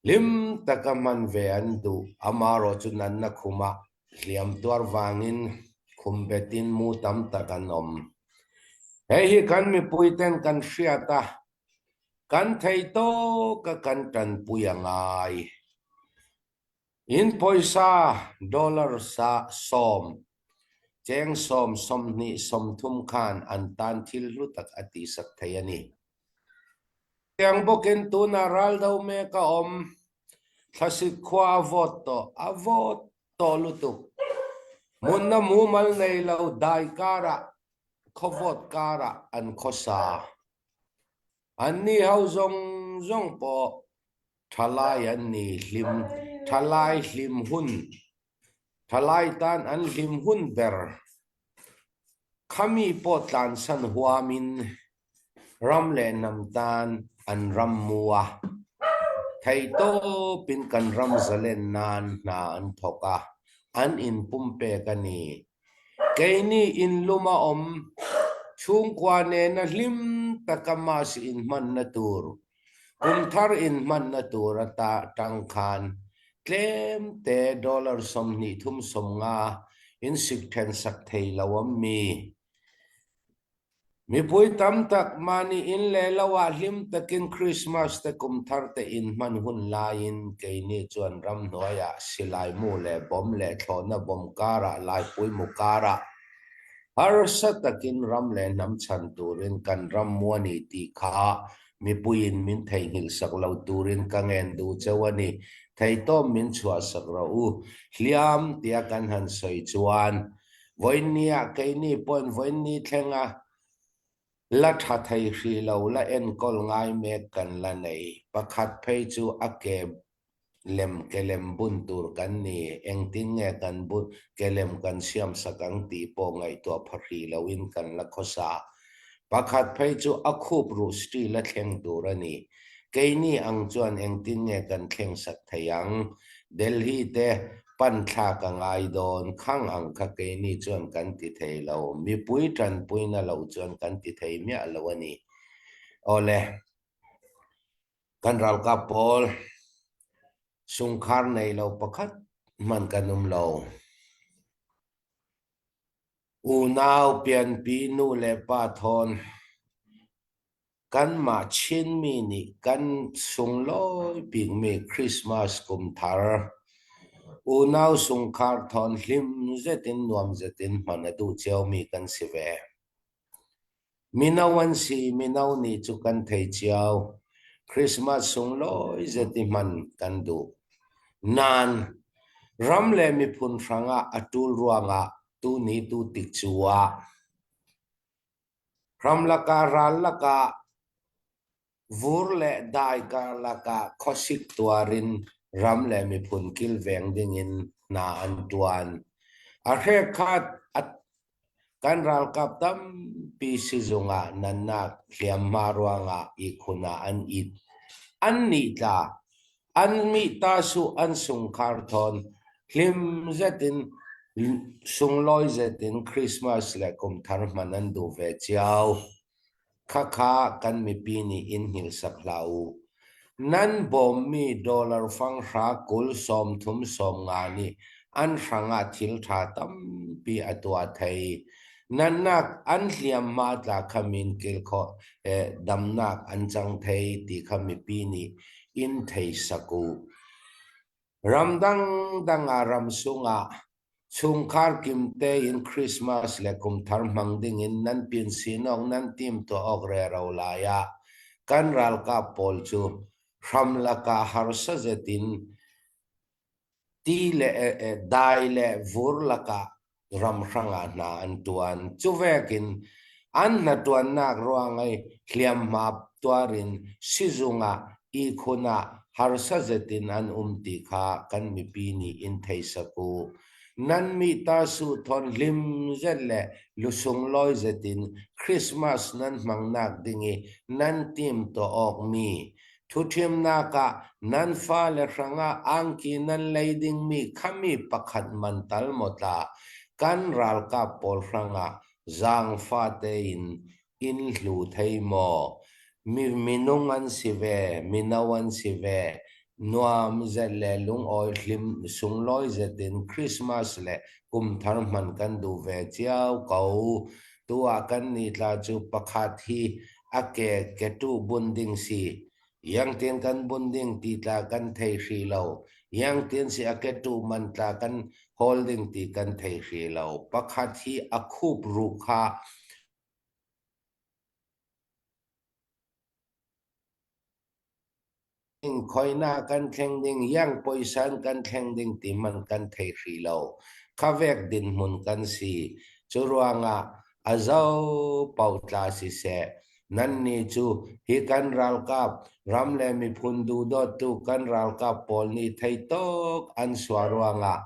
Hlim taka hman ve an duh. Amaherawh chu natna khumah hliam tuar vangin khum betin mu tam tak an awm. Hei hi kan mipuiten kan hriat a, kan thei tawka kan tanpui a ngai. In pawisa dollar sa sawm, cheng sawm 20 30 khan an tan thil hlu tak a tihsak thei a ni. Tiang bawkin tunah raldo mek a awm. Thlasik khua a vawt tawh, a vawt tawh lutuk. Hmunna mumal nei lo dai karah, khawvawt karah an khawsa. Anni ho zawng zawng pawh Ṭhalai an ni hlim, ṭhalai hlim hun, ṭhalai tan an hlim hun ber. Khami pawh tlansan huamin ram le hnam tan an ram mu a, theihtawpin kan ram zalen nan hna an thawk a, an inpumpek a ni. Keini inlum a awm, chhungkua nena hlim taka mass inhmanna tur Kumthar inhmanna tur ata tang khan tlemte dollar 20 thum 50 insik thensak thei lo am mi. Mipui tam tak mahni in leh lo ah hlim takin Christmas te kumthar te inhman hun laiin keini chuan ramhnuaiah silai mu leh bomb leh thlawhna bomb karah laipui mu karah Harsa takin ram leh hnam chhan turin kan ram muani tih kha mipuiin min theihnghilh sak lo turin ka ngen duh cheu a ni. Theihtawp min chhuah sak rawh u. Hliam tia kan han sawi chuan vawiinniah keini pawhin vawiinni thlenga. La ṭha thei hrih lo la enkawl ngai mek kan la nei. Pakhat phei cu a ke lem kelem bun tur kan ni. Engtin nge kan bun kelem kan siamsak ang ti pawh ngaihtuah pha hrih loin kan la khawsa. Pakhat phei cu a khup ruh steel a thleng tur a ni. Keini ang chuan engtin nge kan thlengsak thei ang? Delhi te pan thlak a ngai dawn, khang ang kha keini chuan kan ti thei lo. Mipui tanpuina lo chuan kan ti thei miah lo a ni. Awle, kan ralkap pawl sungkhar nei lo pakhat hmanh kan um lo. Unau pianpi nu le pa thawn Kanmah Chinmi nih kan sunglawi bikmi Christmas kumthar unau sungkhar thawn hlim zetin nuam zetin hman a duh ciomi kan si ve. Mino an si mino nih cu kan thei cio. Christmas sunglawi zet i hman kan duh. Nain ram le miphun hrangah a ṭul ruangah tuni tu tik cu ah Ramlak ah ral lakah vur le dai karlak ah khuasik tuar in ram le miphun kilveng dingin hna an ṭuan. A hrekhat kan ralkap tampi sizung ah nannak hliamhma ruangah ihkhun ah an it. An nih tla An mihta suh an sungkhar thawn hlim zet in sunglawi zet in Christmas le kumthar hman an duh ve cio. Khakha kan mipi nih in hngilhsak hlah u. Nan bawmmi dollar fanghra 20 30 50 nih an hrangah thil ṭha tampi a tuah thei. Nannak an hliamhma tla kha min kil khawh damnak an cang thei ti kha mipi nih in thei sak u. Ramdang dang ah ramsung ah chungkhar kim tein Christmas le kumthar hmang dingin nan pin sinawk nan tim tuah awk rero lai ah kan ralkap pawl cu hramlak ah harsa zetin Ti le dai le vur lakah ramhrang ah hna an ṭuan. Cu vekin an hnaṭuannak ruang i hliamhma tuar in sizung ah ihkhun ah harsa zet in an um ti kha kan mipi nih in thei sak u. Nan mihta suh thawn hlim zet le lusunglawi zet in Christmas nan hmangnak ding i nan timtuah awkmi Thuṭhimnak ah nan fale hrangah angki nan lei dingmi khami pakhat man tal maw tla kan ralkap pawl hrangah zaangfah tein in hlu thei maw? Mi minung an si ve, mino an si ve. Nuam zet le lungawi hlim sunglawi zet in Christmas le kumthar hman kan duh ve cio ko. Tu ah kan ni tla cu pakhat hi a ke ketu bun ding si. Yangtin kan bun ding ti tla kan thei hri lo. Yangtin si a ketu man tla kan hawl ding ti kan thei hri lo. Pakhat hi a khup ru kha Khoinak kan thleng ding, yang puaisan kan thleng ding ti hmanh kan thei hrih lo. Khavek dinhmun kan si. Cu ruangah a zo paoh tla siseh, nannih cu hi kan ralkap, ram le miphun duhdawttu kan ralkap pawl nih theitawk an suah ruangah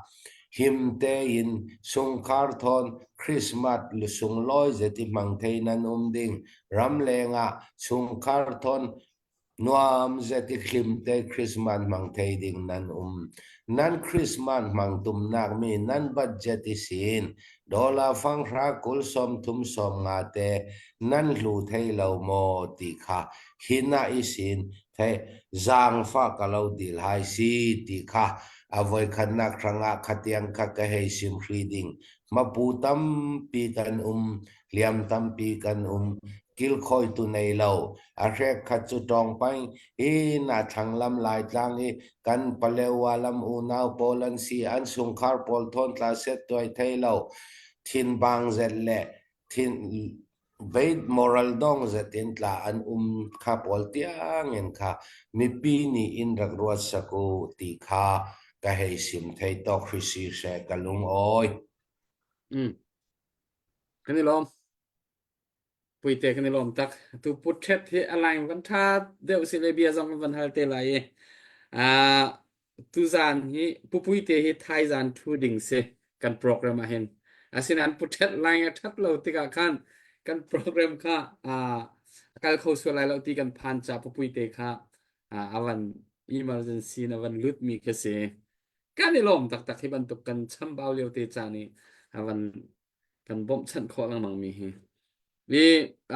him tein sungkhar thawn Christmas sunglawi zeti hmang thei nan um ding, ramleng ah chungkhar thawn Nuam zet i hlim te Christmas hmang thei ding nan um. Nan Christmas hmang tumnak mi nan budget i sin dollar fanghra 20 30 50 te nan hlu thei lo maw ti kha hina i sin the zaangfa ka lo dil hai si ti kha a voikhatnak hrangah khatiang kha ka hei sim hri ding mapu tampi kan um hliam tampi kan um kilkhawitu nei lo. A hrek khat cu tawngpang hi na thlanglam Laitlang i kan Palewa lam unau pawl an si. An chungkhar pawl thawn tla set tuai thei lo. Thinbang zet le thin veit moral dong zet in tla an um kha pawl tiang in kha mipi nih in rak ruat sak u ti kha ka hei sim thei tawk hri si she ka lung awi. Mm. Kan i lawm. Puite kan i lawm tak. Tu put ṭhet hi a line van ṭha deuh si le bia zong kan van hal te lai i. Ah, tuzaan hi pupuite hi thaizaan ṭhu ding si kan program ah hin. Asinain put ṭhet line a ṭhat lo tikah khan kan program kha ah a kal kho sual lai lo ti kan phan ca pupuite kha ah a van emergency in a van lut mi khi si. Kan i lawm taktak hi bantuk kan chambau lio te caan i a van kan bawmhchanh khawh lengmang mi hi. I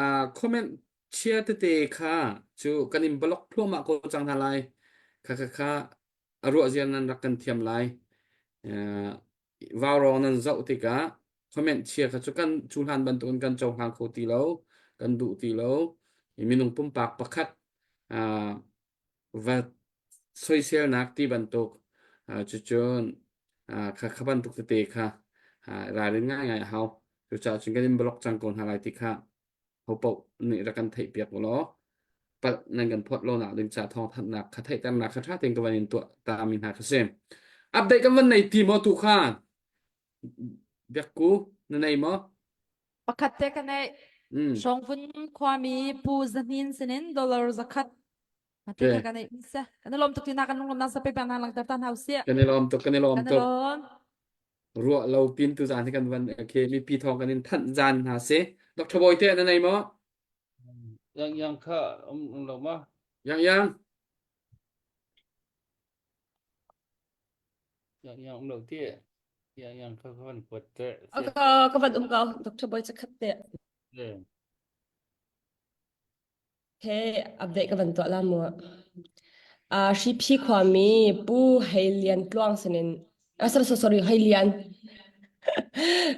uh, comment chia tete kha cu kan in block thluahmah ko cang hna lai. Kha kha kha a ruah zia nan rak kan thiam lai. Uh, vaurawng nan zoh tikah comment chia kha cu kan cu hlan bantukin kan cohlang kho ti lo, kan duh ti lo. I minung pumpak pakhat uh, va soiselnak ti bantuk cucun kha kha bantuk tete kha ralrin ngaingai a hau. Cucaah cun kan in block cang ko hna lai ti kha hopaoh nih rak kan theihpiak u law palh nan kan phawt lo nak ding ca thawngthanhnak kha theihternak kha ṭha tein ka van in tuah ta mi hna kha si. Update kan van nei ti maw tu kha? Biakku na nei maw? Pakhat te ka neih. Mm. Hrawngvun khuami Pu Zahnin sinin dollar zakhat Mate Okay. ka neih mi se. Kan i lawm tuk tina kan lunglawmnak sa pe peng hna langter ta hna usih. Kan i lawm tuk, kan i lawm Kan i tuk. lawm. Ruah lo pin tu zan hi kan van okay, mipi thawng kan in thanh zan hna si. Dr. Bawi te na nei maw? Yang yang kha um um lo ma? Yang yang. Yang yang um lo ti. Yang yang kha ka van kuat te. Ka ka van um ko Dr. Boy chakhat te. Okay, update ka van tuah la mu. Uh, Hriphi khuami Pu Hei Lian Tluang sinin ah, sorry, sorry, sorry, Hei Lian.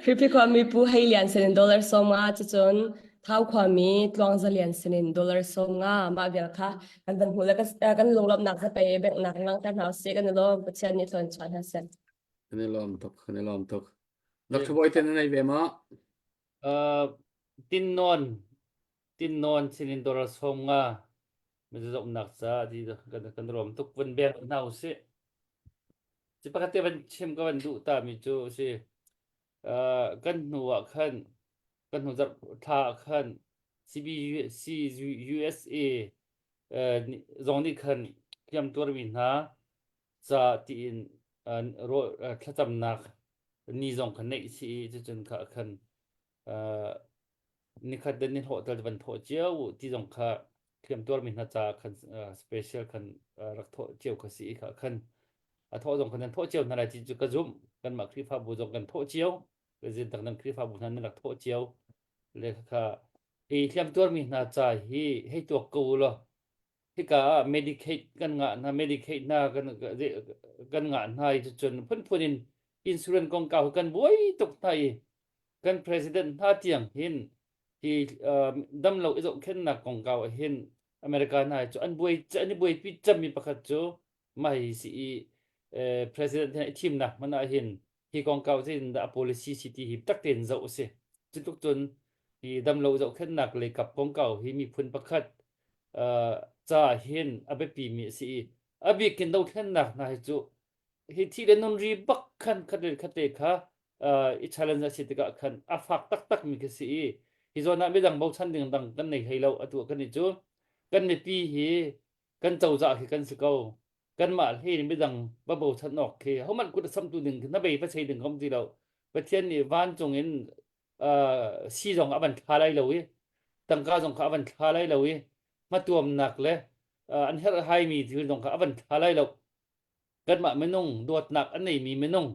Hriphi khuami Pu Hei Lian sinin dollar sawm nga cucun Thau khuami Tluang Za Lian sinin dollar sawm nga mah vial kha kan van hmuh le kan lunglawmhnak zapei benghnak langhter hna usih kan i lawm Pathian nih tluan chuah hna seh. Kan i lawm tuk, kan i lawm tuk. Dr. Bawi te na nei ve maw? Uh, tinnawn tinnawn sinin dollar 50 mizonak ca ti kan kan rom tuk van beng hna usih. Ci pakhat te van chim ka van duh ta mi cu si uh, kan hnu ah khan kan hnu zarh thla ah khan CBUSA uh, zong nih khan hliam tuarmi hna ca tiin uh, thlacamnak ni zong khan neih si i cucun kha khan uh, nikhat den ni hlawh tal van thawh cio ti zong kha hliam tuarmi hna ca khan uh, special khan uh, rak thawh cio kha si i kha khan a thawh zong khan nan thawh cio hna lai ti cu ka zumh kanmah Khrihfabu zong kan thawh cio President tak nan Khrihfabu hna nan rak thawh cio le kha hi hliam tuarmi hna ca hi hei tuak ko u law hika ah Medicaid kan ngah hna Medicaid hna kan kan ngah hna i cun phunphun in insurance kongkau kan buai tuk hna i kan president hna tiang hin hi damlo i zohkhenhnak kongkau ah hin America hna cu an buai an i buaipi cemmi pakhat cu mah hi si i president hi i thimnak hmanh ah hin hi kongkau zeitindah a policy si ti hi tak tein zoh a si. Cutluk cun hi damlo zohkhenhnak lei kap kongkau hi miphun pakhat ca hin a biapi mi a si i a bik in dothlennak hna hi cu hi thi le nun ri bak khan khat le khat te kha i challenge a si tikah khan a fak taktak mi khi si i hi zawn ah midang bochan ding dang kan nei hlei lo atu kan i cu kan mipi hi kan cozah khi kan si ko kanmah hle in midang va bochan awk khi hohmanh kut a samtu ding na bei va chei ding ka um ti lo Pathian nih vancung in uh, si zong a van thla lai lo i tangka zong kha a van thla lai lo i hmatuamnak le uh, an herh haimi thil zong kha a van thla lai lo kanmah minung dawtnak a neimi minung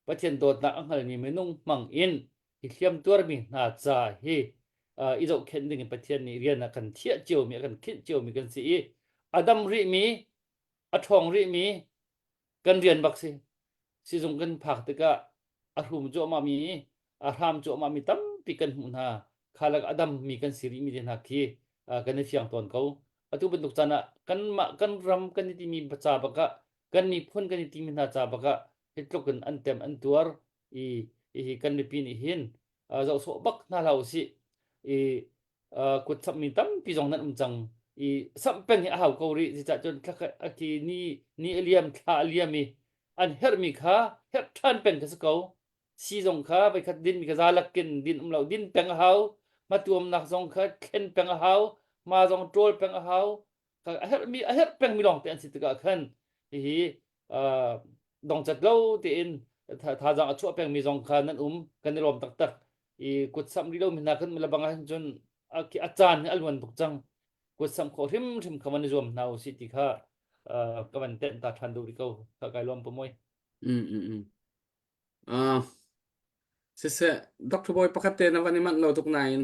Pathian dawtnak a hngalmi minung hmang in hi hliam tuarmi hna ca hi uh, i zohkhenh ding in Pathian nih rian a kan thiah ciomi a kan khinh ciomi kan si i a dam rihmi a ṭhawng rihmi kan rian bak si sizung kan phak tikah a hrum cuahmahmi a hram cuahmahmi tampi kan hmuh hna kha lak a dammi kan si rihmi te hna khi kan i fiang tawn ko atu bantuk caan ah kanmah kan ram kan i timi ca bak ah kan miphun kan i timi hna ca bak ah hi tluk in an tem an tuar i hi kan mipi nih hin zoh sawh bak hna hlah usih i kut sammi tampi zong nan um cang i samh peng hi a hau ko rih cucaah cun thla a ki ni ni a liam thla a liam i an herhmi kha herh ṭhan peng kha si ko si zong kha voikhat din mi kha za lakin din um lo din peng a hau. Hmatuamnak zong kha thlen peng a hau, hma zong ṭawl peng a hau. A herhmi a herh pengmi lawngte an si tikah khan hihi dongcat lo tein thazaang a chuah pengmi zong kha nan um kan i lawm taktak. I kutsamh rih lomi hna kan lebang ahhin cun a caan hi a luan tuk cang. Kutsamh khawh hrimhrim kha van i zuam hna usih ti kha ka van tenh ta ṭhan duh rih ko. Kha kai lawm pamoy. Mm mm mm. Ah, siseh, Dr. Bawi pakhat te na van i manh lo tuk nain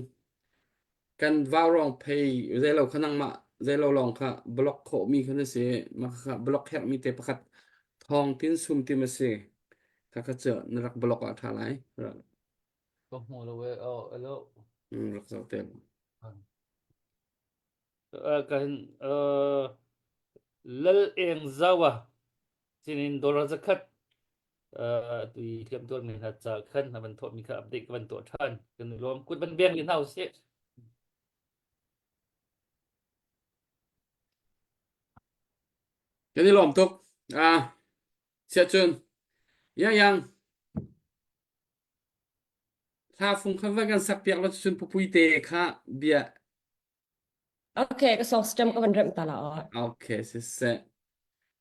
kan vaurawng phei zeilo kha nangmah zeilo lawng kha block khawh mi kha na si mah kha block herh mi te pakhat thawng tin sum tim a si kha kha cu na rak block ah tha lai rak Ka hmu lo e. Oh, hello. mm, rak zoh te Kan Lal Eng Zawa sinin dollar zakhat tu i hliamtuar mi hna ca khan a van thawh mi kha update ka van tuah ṭhan kan i lawm kut van beng ni hna usih Kan i lawm tuk. Ah, siah cun yang yang hla fung kha va kan sak piak lo cun pupui te kha bia Okay, ka song stem ka van rem ta la aw. Okay, siseh.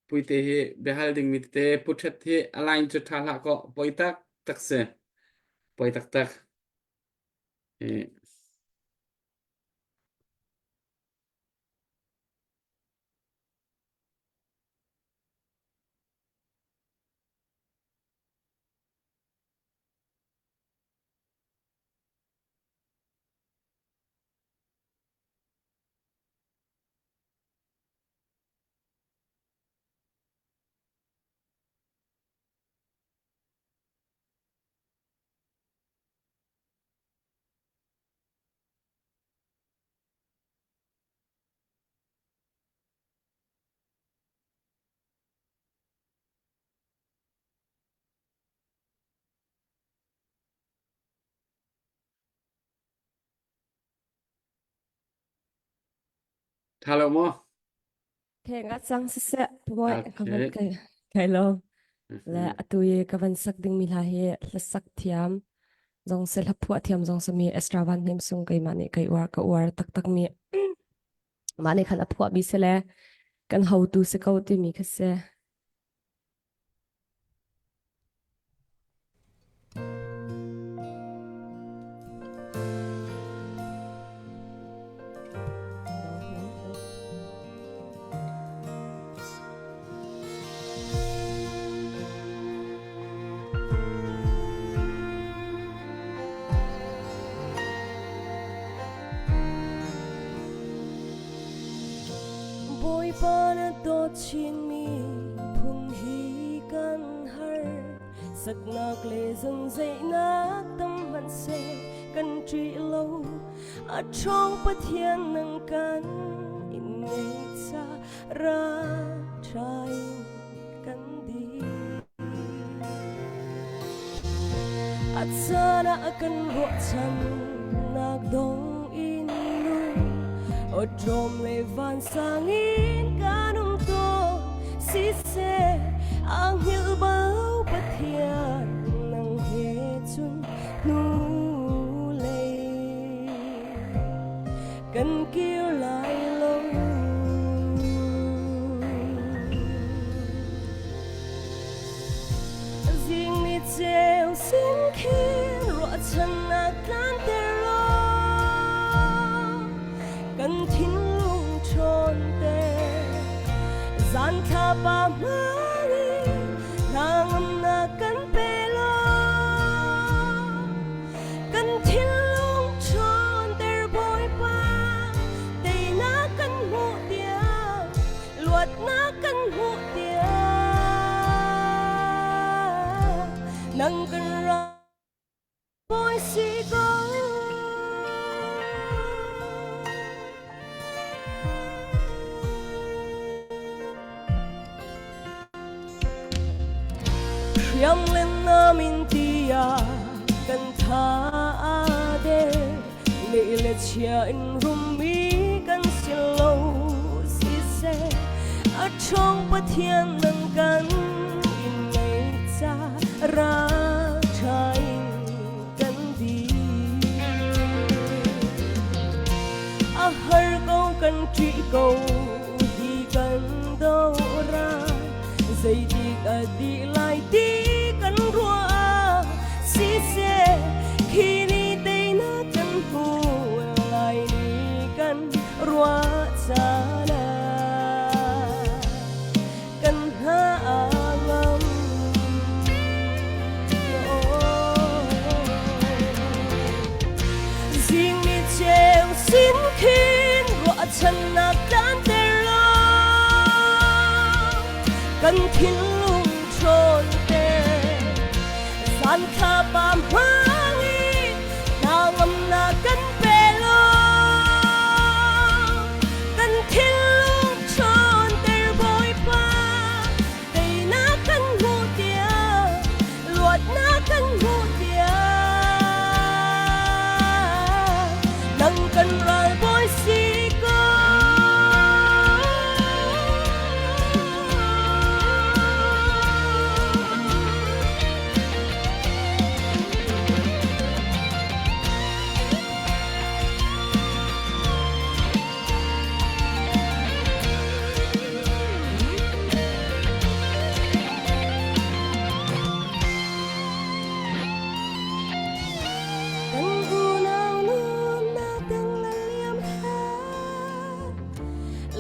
Puite hi biahal ding mi tete puthet hi align cu tha hlah ko poi tak tak si. Poi tak tak. Eh. Tha lo maw? Okay, nga cang siseh boy ka van Okay. kai kai lo le Mhm. atu i ka van sak ding mi hla hi hlasak thiam zong se hla phuah thiam zong se mi Ezra Van Hnem Sung keimah nih kai uar ka uar taktak mi mah nih khan a phuah mi se le kan hotu si ko timi kha si. Bawipa na dawt chinmi phun hi kan har saknak le zungzeihnak tam hmanhseh kan ṭih lo a ṭhawng Pathian nang kan in ngei ca ra ṭha in kan dir A caan ah kan ruahchannak dong in lung awṭawm le vansang in kan um tawn siseh aa hngilh bal Pathian nang he cun hnulei kan kir lai lo. Zing ni ceu sin khin ruahchannak tlanter law kan thinlung ṭhawnter zan thla pa hmang in hnangamnak kan pe law kan thinlung ṭhawnter Bawipa teinak kan hmuh tiang luatnak kan hmuh tiang nang kan ram bawi si ko. Hriam le nam in tiah kan tha de lei le chia in rumi kan si lo siseh a ṭhawng Pathian nang kan in ngei ca ra ṭha in kan dir. Zeitik a dih lai ti kan ruah siseh khi ni teinak kan hmu lai ni kan ruah caan ah kan hna a ngam. Zing ni cheu sin khin ruahchannak tlanter law kan thinlung ṭhawnter zan thla pa hmang i hna ngamnak kan pe law kan thinlung ṭhawnter Bawipa teinak kan hmuh tiang luatnak kan hmuh tiang nang kan ralbawi si ko. Kan unau nunnak dang la liam hlah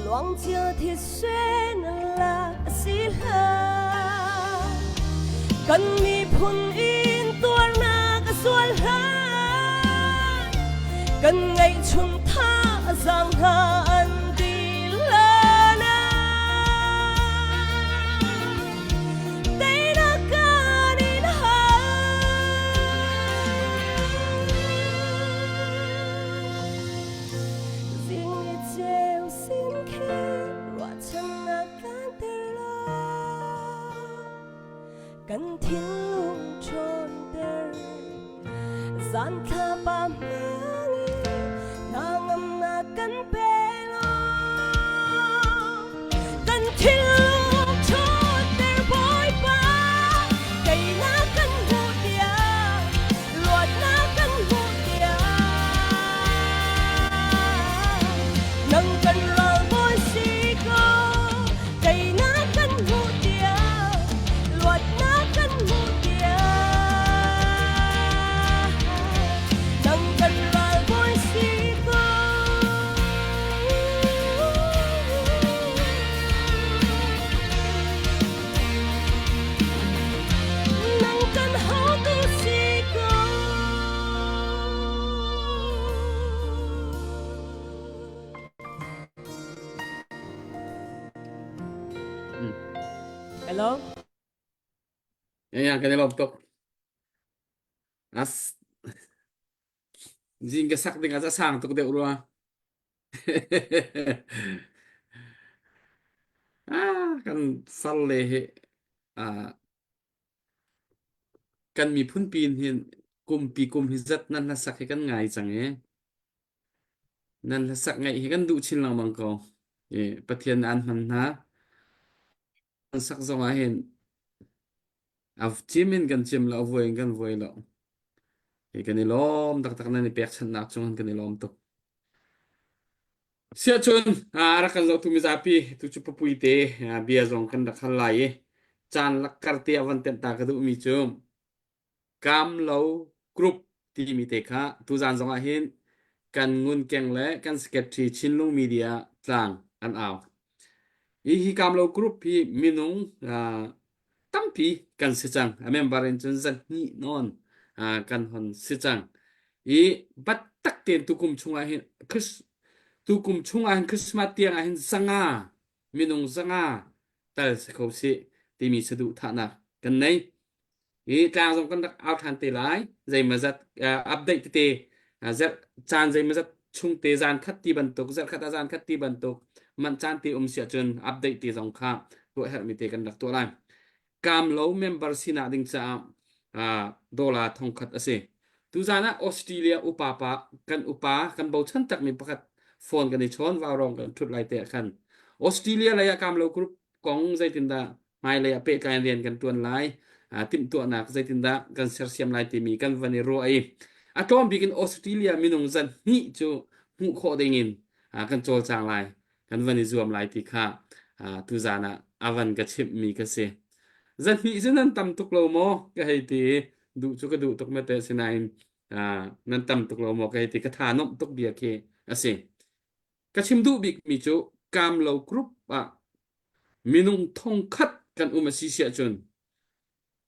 Luangcia thisen lak a si hlah Kan miphun in tuarnak a sual hlah Kan ngeihchun tha zaang hna an ti lan ah Teinak kan in hal. Zing ni ceu sin khi ruahchannak tlanter law kan thinlung ṭhawnter zan thla pa hmang in hna ngamnak kan pe law kan thinlung ṭhawnter Bawipa teinak kan hmuh tiang luatnak kan hmuh tiang nang kan ralbawi si ko teinak kan hmuh tiang luatnak kan hmuh tiang nang kan ralbawi si ko Nang kan hotu si ko. Hello? Ya, kan i lawm tuk. As zing ka sak ding ah sang tuk deuh rua. ah, kan sal le hi ah kan miphun pin hin kumpi kum hi zat nan hlasak hi kan ngai cang i nan hlasak ngaih hi kan duh chin lengmang ko. I Pathian an hman hna. An sak zong ah hin a cim in kan cim lo, a vuai in kan vuai lo. Hi kan i lawm taktak nan i pekchanhnak cung kan i lawm tuk. Siahcun a rak kan zohtu mizapi tu cu papui te bia zong kan rak hal lai i caan lakkar te a van tenh ta ka duhmi cu Kamlo Group timi te kha tuzaan zong ah hin kan ngunkeng le kan secretary Chinlung Media tlang an au. Hi hi Kamlo Group hi minung uh, tampi kan si cang. A member in cun zahnih nawn uh, kan hon si cang. I bat tak tein tukum chungah hin tukum chungah hin Christmas tiang ah hin zanga minung zanga tal si kho si timi saduhthahnak kan nei. Hi tlang zong kan rak au ṭhan te lai. Zeimawzat uh, update tete uh, zarh caan zeimawzat chung te zan khat ti bantuk zarh khat ah zan khat ti bantuk manh caan te um si ahcun update te zong kha tuah herhmi te kan rak tuah lai. Kamlo member sinak ding caah uh, dollar thongkhat a si. Tuzan ah Australia upa pa kan upa kan bochan takmi pakhat phone kan i chawn vaurong kan ṭhut lai te ah khan Australia lei ah Kamlo group kong zeitindah hmailei ah pehtlai rian kan ṭuan lai timhtuahnak zeitindah kan sersiam lai timi kan van i ruah i a tlawm bik in Australia minung zan hnih cu hmuh khawh ding in kan cawlcang lai kan van i zuam lai ti kha. Tuzan ah a van ka chimhmi ka si. Zahnih cu nan tam tuk lo maw ka hei ti duh cu ka duh tuk mate sinain nan tam tuk lo maw ka hei ti ka tha nomh tuk bia khi a si. Ka chim duh bikmi cu Kamlo group ah minung thongkhat kan um a si siah cun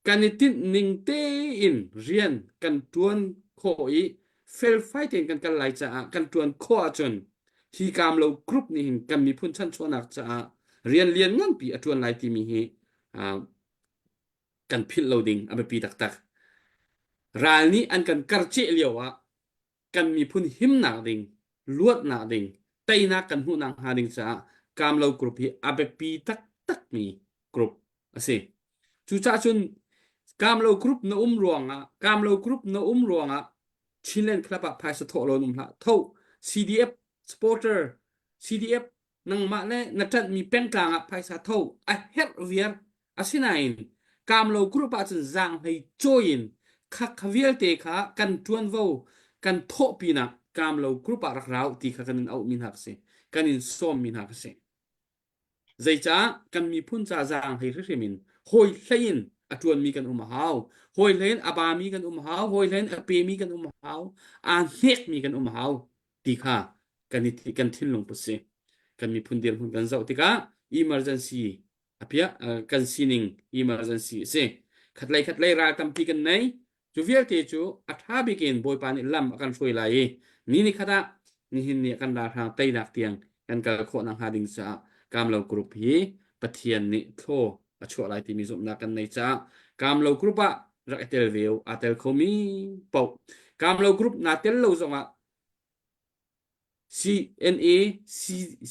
kan i tinh ning tein rian kan ṭuan khawh i felfai tein kan kal lai caah kan ṭuan khawh ahcun hi Kamlo group nih hin kan miphun chanchuahnak caah rian lian nganpi a ṭuan lai timi hi kan philh lo ding a biapi taktak. Ral nih an kan karceh lio ah kan miphun himnak ding, luatnak ding, teinak kan hmuhnak hnga ding caah Kamlo Group hi a biapi taktakmi group a si. Cucaah cun Kamlo Group na um ruangah Kamlo Group na um ruangah Chinland Club ah phaisa thawh lo um hlah. Tho CDF supporter CDF nangmah le na ṭanhmi pengtlang ah phaisa tho a herh viar asinain kamlo group ah cun zaanghlei cawi in kha kha vialte kha kan ṭuanvo kan thawh pinah kamlo group ah rak rau ti kha kan in auhmi hna ka si kan in sawmmi hna ka si zeicah kan miphun ca zaanghlei hrimhrim in hawi hlei in a ṭuanmi kan um a hau hawi hlei in a bami kan um a hau hawi hlei in a pemi kan um a hau aa hnekmi kan um a hau ti kha kan i kan thinlung put si kan miphun dirhmun kan zoh tikah emergency a piah kan sining emergency a si khatlei khatlei ral tampi kan nei cu vialte cu a ṭha bik in Bawipa nih lam a kan hruai lai i ni ni khat ah nihin ni kan ralhrang teinak tiang kan kal khawh nakhnga ding caah Kamlo Group hi Pathian nih thlaw a chuah lai timi zumhnak kan nei caah Kamlo Group ah rak i tel ve u aa tel khomi paoh Kamlo Group naa tel lo zongah CNA,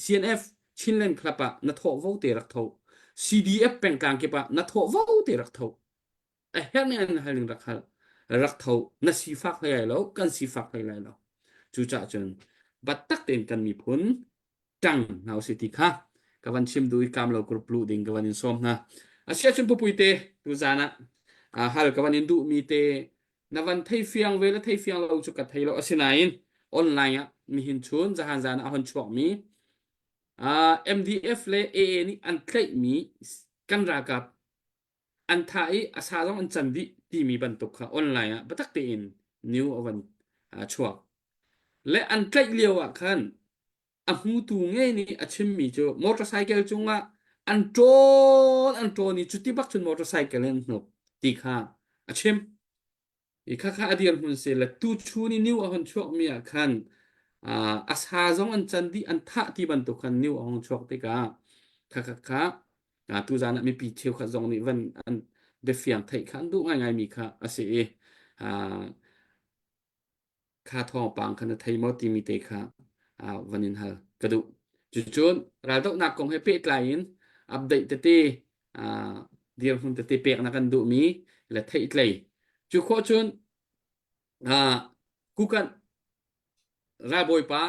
CNF Chinland Club ah na thawh vo te rak tho. CDF pengtlang kip ah na thawh vo te rak tho. A herh ning an hal ning rak hal. Rak tho. Na sifak hlei lai lo, kan sifak hlei lai lo. Cucaah cun battak tein kan miphun ṭang hna usih ti kha ka van chim duh i kamlo group luh ding ka van in sawm hna. Asiahcun pupui te tuzan ah hal ka van in duhmi te na van thei fiang ve le thei fiang lo cu ka thei lo asinain online ah nihin chun zahan zan ah a hon chuakmi MDF le AA nih an tlaihmi kan ralkap an thah i a sa zong an can dih timi bantuk kha online ah biatak tein new a van chuak le an tlaih lio ah khan a hmutu ngei nih a chimmi cu motorcycle cungah an ṭawn an ṭawn i cuti bak cun motorcycle in an hnuk ti kha a chim. I khakha a dirhmun si le tuchun i new a hon chuakmi ah khan a sa zong an can dih an thah ti bantuk khan new a hong chuak tikah khakha kha tuzan ah mipi cheukhat zong nih van an biafiang theih kha an duh ngaingaimi kha a si i kha thawngpang kha na thei maw timi te kha van in hal ka duh. Cucun raldohnak kong he pehtlai in update tete dirhmun tete pek na kan duhmi le theihtlei. Cu khawh cun kukan ralbawipa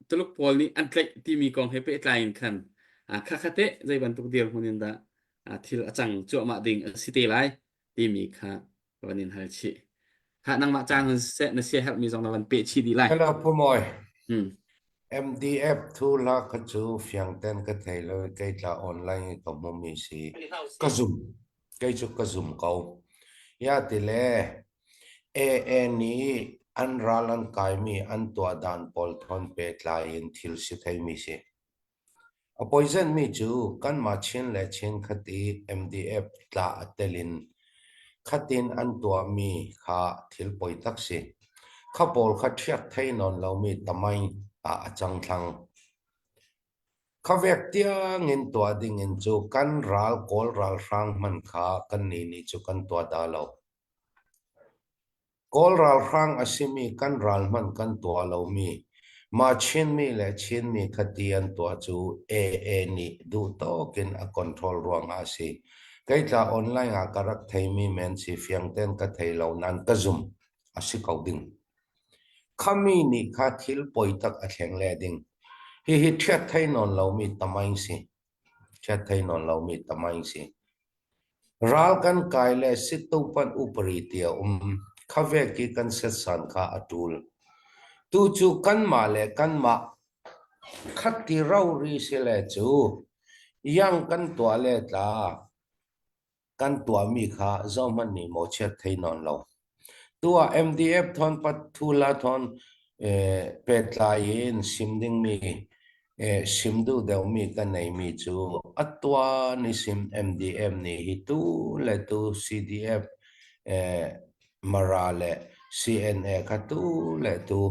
Tuluk pawl nih an tlaih timi kong he pehtlai in khan khakha te zei bantuk dirhmun in dah thil a cang cuahmah ding a si te lai timi kha ka van in hal chih. Ha nangmah caan hun seh na sia herhmi zong na van peh chih dih lai. Hello Pu Mawi. Hmm. MDF thu hla kha cu fiang ten ka thei lo i kei tla online i ka hmumi si. Ka zum. Kei cu ka zum ko. Ya ti le AA nih an ral an kaimi an tuah dan pawl thawn pehtlai in thil si theimi si. A poison-mi cu kanmah Chin le Chin khat i MDF tla a tel in khatin an tuahmi kha thil poi tak si. Kha pawl kha ṭhiak thei nawn lomi tamaing ah a cang thlang. Kha vek tiangin tuah dingin cu kan ral Kawl ralhrang hmanh kha kannih nih cu kan tuah dah lo. Kawl ralhrang a simi kan ral hmanh kan tuah lomi mah Chinmi le Chinmi kha ti an tuah cu AA nih duhtawk in a control ruangah a si. Kei tla online ah ka rak theimi men si fiang tein ka thei lo nain ka zumh a si ko ding. Khami nih kha thil poi tak a thleng le ding. Hihi ṭhiat thei nawn lomi tamaing si. Ṭhiat thei nawn lomi tamaing si. Ral kan kai le sittupan upari ti a um. Khavek i kan setsan kha a ṭul. Tucu kanmah le kanmah khatti rori si le cu. Iang kan tuah le tla kan tuahmi kha zohhmanh nih mawhchiat thei nawn lo. Tu ah MDF thawn Pathula thawn pehtlai in sim dingmi sim duh deuhmi ka neimi cu a tuan i sim MDF nih hi tu le tu CDF Mara le CNA kha tu le tu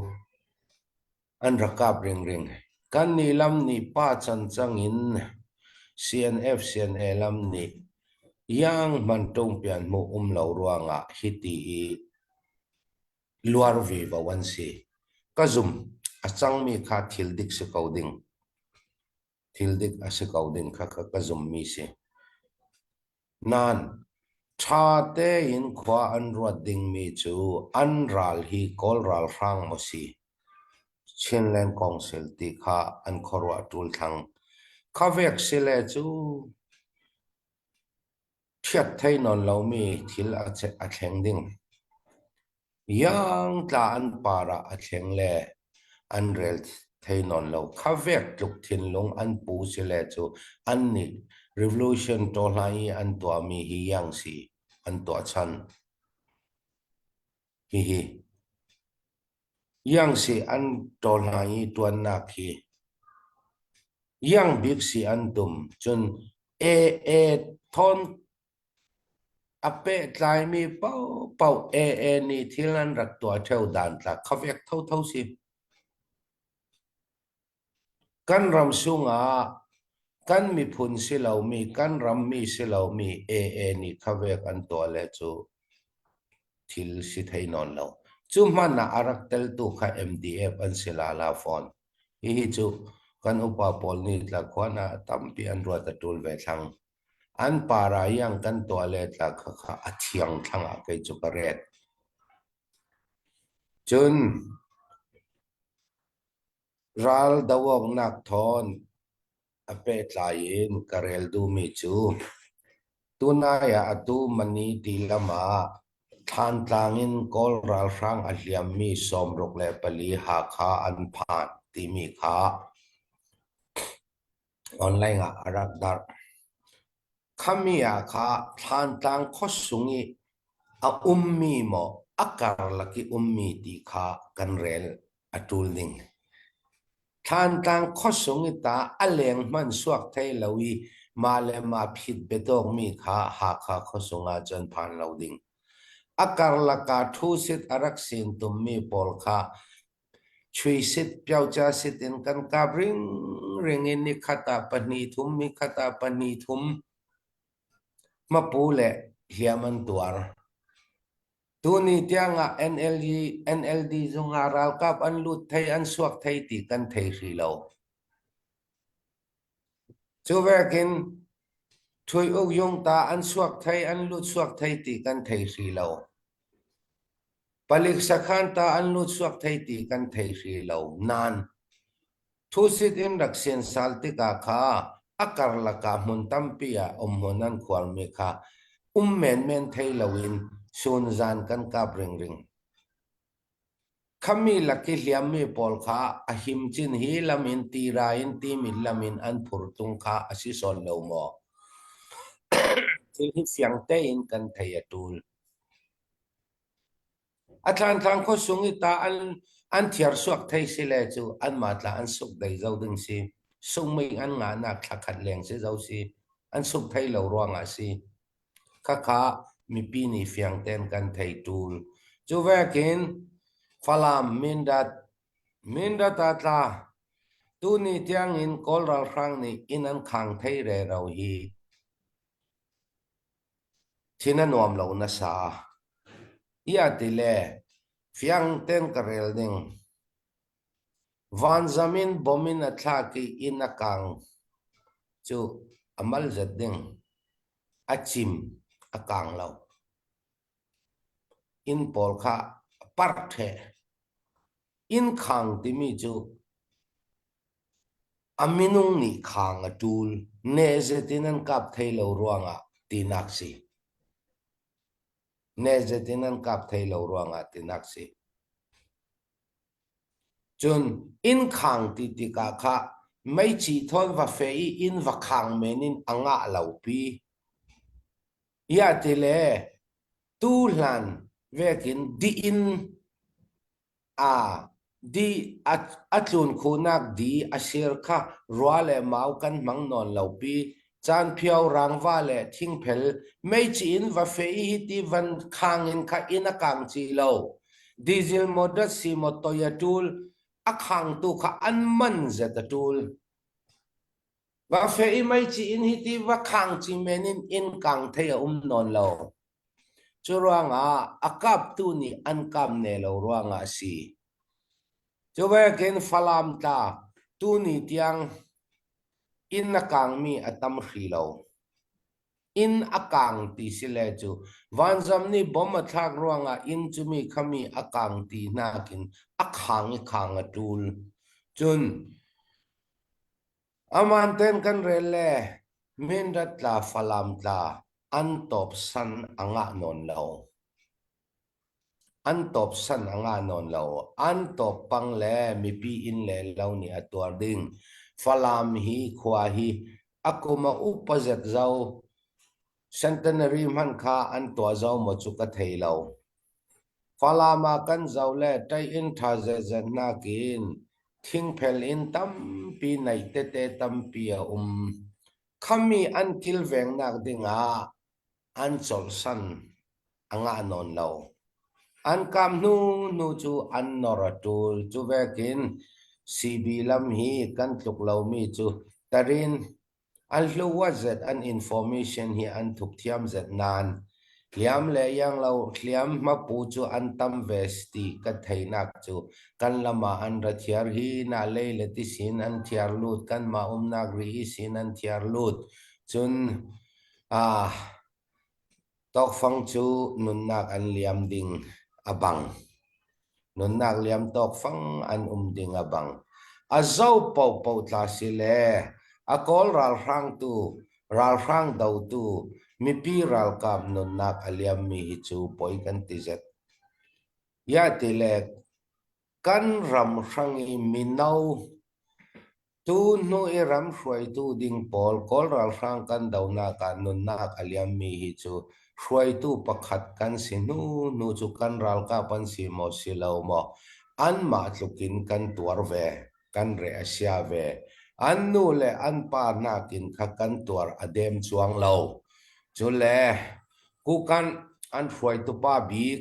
An rak kap ringring. Kannih lam nih pa cancang in CNF CNA lam nih iang hman ṭungpian hmuh um lo ruangah hiti i luar vivo an si. Ka zum, a cangmi kha thil dik si ko ding. Thil dik a si ko ding kha ka zummi si. Nain, ṭha tein khua an ruat dingmi cu an ral hi Kawl ralhrang maw si, Chinland Council ti kha an khuaruah ṭul thlang. Khavek sile cu ṭhiat thei nawn lomi thil a thleng ding. Iangtla an par ah a thleng le an rel thei nawn lo. Kha vek tluk thinlung an pu sile cu an nih revolution tawhlan i an tuahmi hi iang si an tuah chan. Hihi iang si an tawhlan i tuannak hi iang bik si an tum cun AA thawn A pehtlaimi paohpaoh AA nih thil an rak tuah ṭheo dan tla kha vek thotho si. Kan ram sungah kan miphun si lomi, kan rammi si lomi AA nih kha vek an tuah le cu thil si thei nawn lo. Cu hmanh ah a rak teltu kha MDF an si lala fawn. Hihi cu kan upa pawl nih tlakhuan ah tampi an ruat a ṭul ve thlang. An para iang kan tuah le tla khakha a thiang thlang ah kei cu ka ret. Cun ral doawknak thawn a pehtlai in ka rel duhmi cu tunai ah atu mani ti lam ah Thlantlang in Kawl ralhrang a hliammi 64 Hakha an phan timi kha Online ah a rak darh. Khami ah kha Thlantlang khuasung i a ummi maw a karlak i ummi ti kha kan rel a ṭul ding. Thlantlang khuasung i ta a leng hmanh suak thei lo i mah le mah phit biatawkmi kha Hakha khuasung ah cun phan lo ding. A karlak ah ṭhusit a rak sin tummi pawl kha Chuisit piocasit in kan kap ringring i nikhat ah pahnih thum, nikhat ah pahnih thum hmapu le hliam an tuar. Tuni tiangah NLD, NLD zungah ralkap an lut thei, an suak thei ti kan thei hrih lo. Cu vekin Thui Uk Yung ta an suak thei, an lut suak thei ti kan thei hrih lo. Palik sakhan ta an lut suak thei ti kan thei hrih lo. Nain thusit in rak siansal tikah kha a karlak ah hmun tampi ah umhmun an khuarmi kha um menmen thei loin sunzan kan kap ringring. Khami lak i hliammi pawl kha a him chin hi lam in tira in timit lam in an phur tung kha a si sawn lo maw? Thil hi fiang tein kan thei a ṭul. A thlantlang khuasung i ta an an thiar suak thei si le cu anmah tla an suk dei zo ding si. Sungmei an ngahnak thla khat leng si zo si. An suk thei lo ruangah si. Khakha mipi nih fiang tein kan thei ṭul. Cu vekin Falam Mindat Mindat ah tla tuni tiangin Kawl ralhrang nih inn an khang thei rero hi thin a nuam lo nasa. Ia ti le fiang tein ka rel ding. Vanzam in bom in a thlak i inn a kang cu a mal zet ding. A cim a kang lo. Inn pawl kha a parh ṭheh. Inn khang timi cu a minung nih khang a ṭul. Nehzet in an kap thei lo ruangah tinak si. Nehzet in an kap thei lo ruangah tinak si. Cun inn khang ti tikah kha. Meici thawn va fe i inn va khang men in a ngah lo pi. Ia ti le tu hlan vekin di in a di a tlun khunak di a sir kha rua le mau kan hmang nawn lo pi. Caanphio rangva le thingphel meici in va fe i hiti van khang in kha inn a kang ci lo. Diesel maw datsi maw toi a ṭul a khangtu kha an man zet a ṭul. Va fe i meici in hiti va khang ci men in inn kang thei a um nawn lo. Cu ruangah a kaptu nih an kap ne lo ruangah a si. Cu vekin Falam tla tuni tiang inn a kangmi a tam hri lo. Inn a kang ti si le cu vanzam nih bom a thlak ruangah inn cu mi khami a kang ti nakin a khang i khang a ṭul. Cun aman ten kan rel le Mindat tla Falam tla an tawp san a ngah nawn lo. An tawp san a ngah nawn lo. An tawp pang le mipi inn le lo nih a tuar ding. Falam hi khua hi a kum a upa zet zo. Centenary hmanh kha an tuah zo maw cu ka thei lo. Falam ah kan zoh le ṭai-inn ṭha zetzet nakin thingphel inn tampi naih tete tampi a um. Khami an kilvengnak dingah an colhsan a ngah nawn lo. An kam hnu hnu cu an nor a ṭul. Cu vekin CB lam hi kan tluk lomi cu tarin an hluat zet an information hi an thup thiam zet nain hliam le iang lo hliam hmapu cu an tam ve ti ka theinak cu kan lam ah an ra thiar hi na lei le ti sin an thiar lut kanmah umnak ri i sin an thiar lut cun Ah, tawkfang cu nunnak an liam ding a bang. Nunnak liam tawkfang an um ding a bang. A zo paohpaoh tla si le a Kawl ralhrangtu, ralhrang dotu, mipi ralkap nunnak a liammi hi cu poi kan ti zet. Ya ti le Kan ram hrang i mino tu hnu i ram hruaitu ding pawl Kawl ralhrang kan donak ah nunnak a liammi hi cu hruaitu pakhat kan si hnu hnu cu kan ralkap an si maw si lo maw anmah tluk in kan tuar ve kan re a sia ve an nu le an pa nakin kha kan tuar a dem cuang lo cule kukan an hruaitu pa bik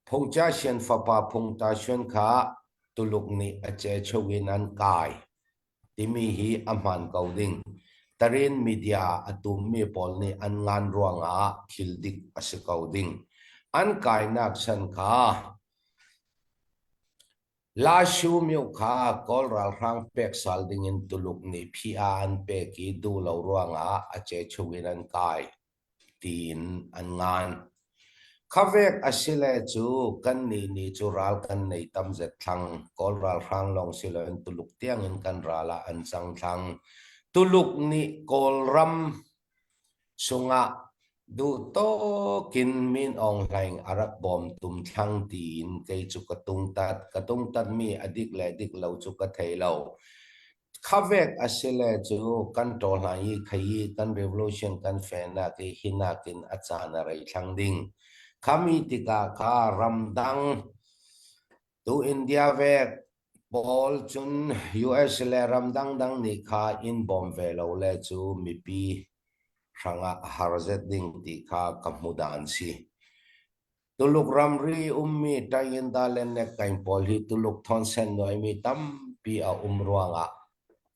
Phungca fapa Phung Ta Xuan kha Tuluk nih a cheu in an kai timi hi a hmaan ko ding. Tarin media a tummi pawl nih an ngan ruangah thil dik a si ko ding. An kainak chan kha Lashu myo kha Kawl ralhrang pek sal dingin Tuluk nih phiah an pek i duh lo ruangah a cheu in an kai. tiin an ngan. Khavek a si le cu kannih nih cu ral kan nei tam zet thlang. Kawl ralhrang lawng si loin Tuluk tiangin kan ral ah an cang thlang. Tuluk nih Kawlram chungah duh tawkin Min Aung Hlaing a rak bawm tum thlang tiin kei cu ka tungtat. Ka tungtatmi a dik le dik lo cu ka thei lo. Khavek a si le cu kan ṭawhhlan i khayi kan revolution kan fehnak i hi nakin a caan a rei thlang ding. Khami tikah kha ramdang tu India vek pawl cun US le ramdang dang nih kha in bawm ve lo le cu mipi hrangah a har zet ding ti kha ka hmu dan si. Tuluk ramri ummi Tayinda le Nekkaing pawl hi Tuluk thawnsen nuaimi tampi a um ruangah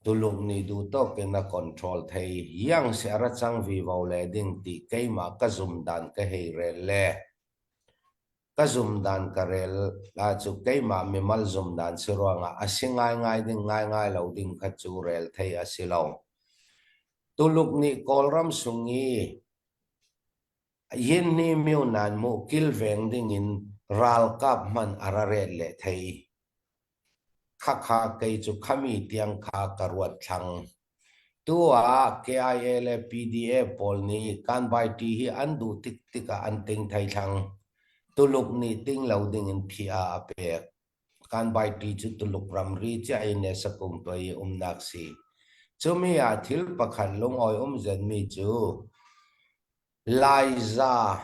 Tuluk nih duhtawk in a control thei. Yang si a ra cang vivo le ding ti keimah ka zum dan ka hei rel le ka zum dan ka rel la cu keimah mimal zum dan si ruangah a si ngaingai ding ngaingai lo ding kha cu rel thei a si lo. Tuluk nih Kawlram sung i Yinni myo nan mu kilveng dingin ralkap hmanh a ra ret le thei. Khakha kei cu khami tiang kha ka ruat thlang. Tu ah KIA le PDA pawl nih kan bai-ṭi hi an duh tik tikah an ting thei thlang. Tuluk nih ting lo dingin phiah a pek. Kanbaiti cu Tuluk ramri cia in Nesakung tuai i umnak si. Cumi ah thil pakhat lungawi um zenmi cu Laiza